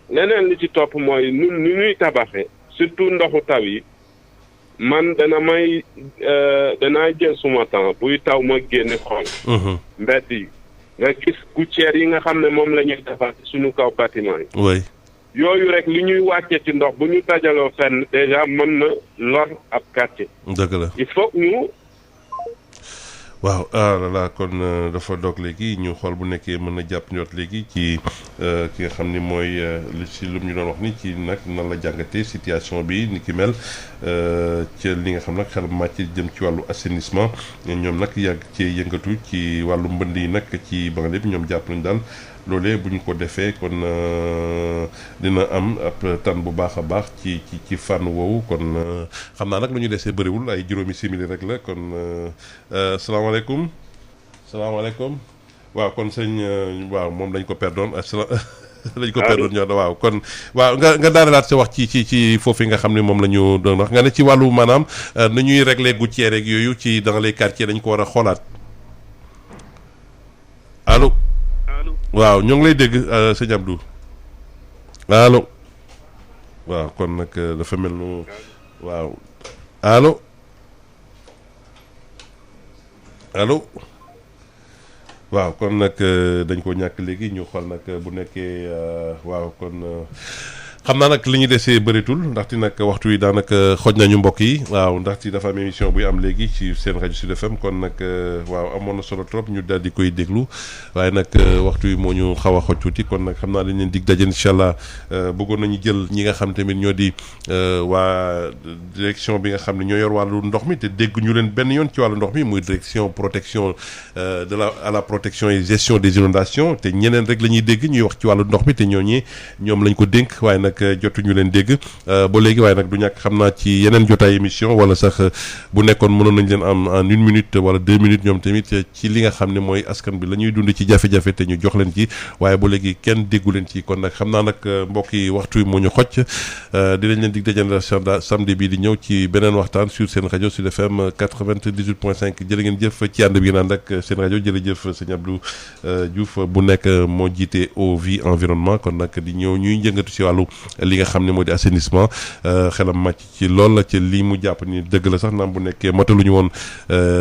leneen li ci topp mooy ni ñuy tabaxee surtout ndoxu taw yi man danaa jël suma temps buy taw ma génne xool. mbedd yi nga gis gouttières yi nga xam ne moom la ñuy defar suñu kaw bâtiment yi. yooyu rek li ñuy wàcce ci ndox bu ñu dajaloo fenn déjà mën na lor ab quartier. dëgg la il faut ñu. waaw là kon dafa doog léegi ñu xool bu nekkee mën na jàpp ñoot léegi ci ki nga xam ni mooy li ci lu ñu doon wax ni ci nag nan la jàngatee situation bi ni ki mel ci li nga xam nag xel màcc jëm ci wàllu assainissement ñoom nag yàgg ci yëngatu ci wàllu mbënd yi nag ci banlieue bi ñoom jàpp nañu daal loolee bu ñu ko defee kon dina am ab tan bu baax a baax ci fànn woowu kon xam naa nag lu ñu desee bëriwul ay juróomi simili rek la kon salaamaaleykum waaw kon sëñ waaw moom dañ ko perdoon dañ ko perdoon ñoo waaw kon waaw nga daanelaat sa wax ci foofu nga xam ne moom la ñu doon wax nga ne ci wàllu maanaam nu ñuy régler gouttière rek yooyu ci dans les quartiers dañ ko war a xoolaat allo waaw ñoo ngi lay dégg sëñ Abdou allo waaw kon nag dafa mel nu waaw allo waaw kon nag dañ ko ñàkk léegi ñu xool nag bu nekkee waaw kon xam naa nag li ñu desee bëritul ndaxte nag waxtu wi daanaka xoj nañu mbokk yi waaw ndaxte dafa am émission buy am léegi ci seen rajo Sud FM kon nag waaw amoon na solo trop ñu daal di koy déglu waaye nag waxtu wi moo ñu xaw a xoj tuuti kon nag xam naa dañ leen dig daje incha allah bëggoon nañu jël ñi nga xam tamit ñoo di waa direction bi nga xam ne ñoo yor wàllu ndox mi te dégg ñu leen benn yoon ci wàllu ndox mi muy direction protection de la à la protection et gestion des inondations te ñeneen rek la ñuy dégg ñuy wax ci wàllu ndox mi te ñooñee ñoom lañ ko dénk waaye nag jotuñu leen dégg ba léegi waaye nag du ñàkk xam naa ci yeneen jotaay émission wala sax bu nekkoon mënoon nañ leen am en 1 minute wala 2 minutes ñoom tamit ci li nga xam ne mooy askan bi la ñuy dund ci jafe-jafe te ñu jox leen ci waaye ba léegi kenn déggu leen ci kon nag xam naa nag mbokk yi waxtu yi moo ñu xocc dinañ leen dig dajale samedi bii di ñëw ci beneen waxtaan sur seen rajo Sud FM 98.5 jërë ngeen jëf ci ànd bi ngeen ànd ak seen rajo jërëjëf sëñ Abdou Diouf bu nekk moo jiite Eau Vie Environnement kon nag di ñëw ñuy njëngatu ci wàllu li nga xam ne moo di assainissement xelam màcc ci lool la ci lii mu jàpp ni dëgg la sax naam bu nekkee mataluñu woon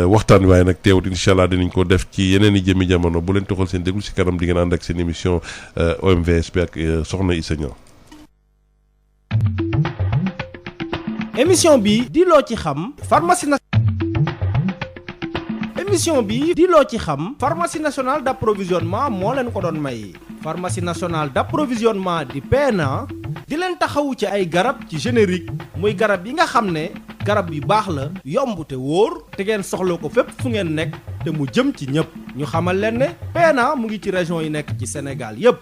waxtaan waaye nag teewut incha allah dinañ ko def ci yeneen i jëmi jamono bu leen toxal seen déglu si kanam di ngeen ànd ak seen émission OMVS bi ak soxna Issa Niang. émission bi di loo ci xam pharmacie nationale d'approvisionnement moo leen ko doon may pharmacie nationale d'approvisionnement di PNA di leen taxawu ci ay garab ci générique muy garab yi nga xam ne garab yu baax la yomb te wóor te ngeen soxla ko fépp fu ngeen nekk te mu jëm ci ñëpp ñu xamal leen ne PNA mu ngi ci région yi nekk ci Sénégal yépp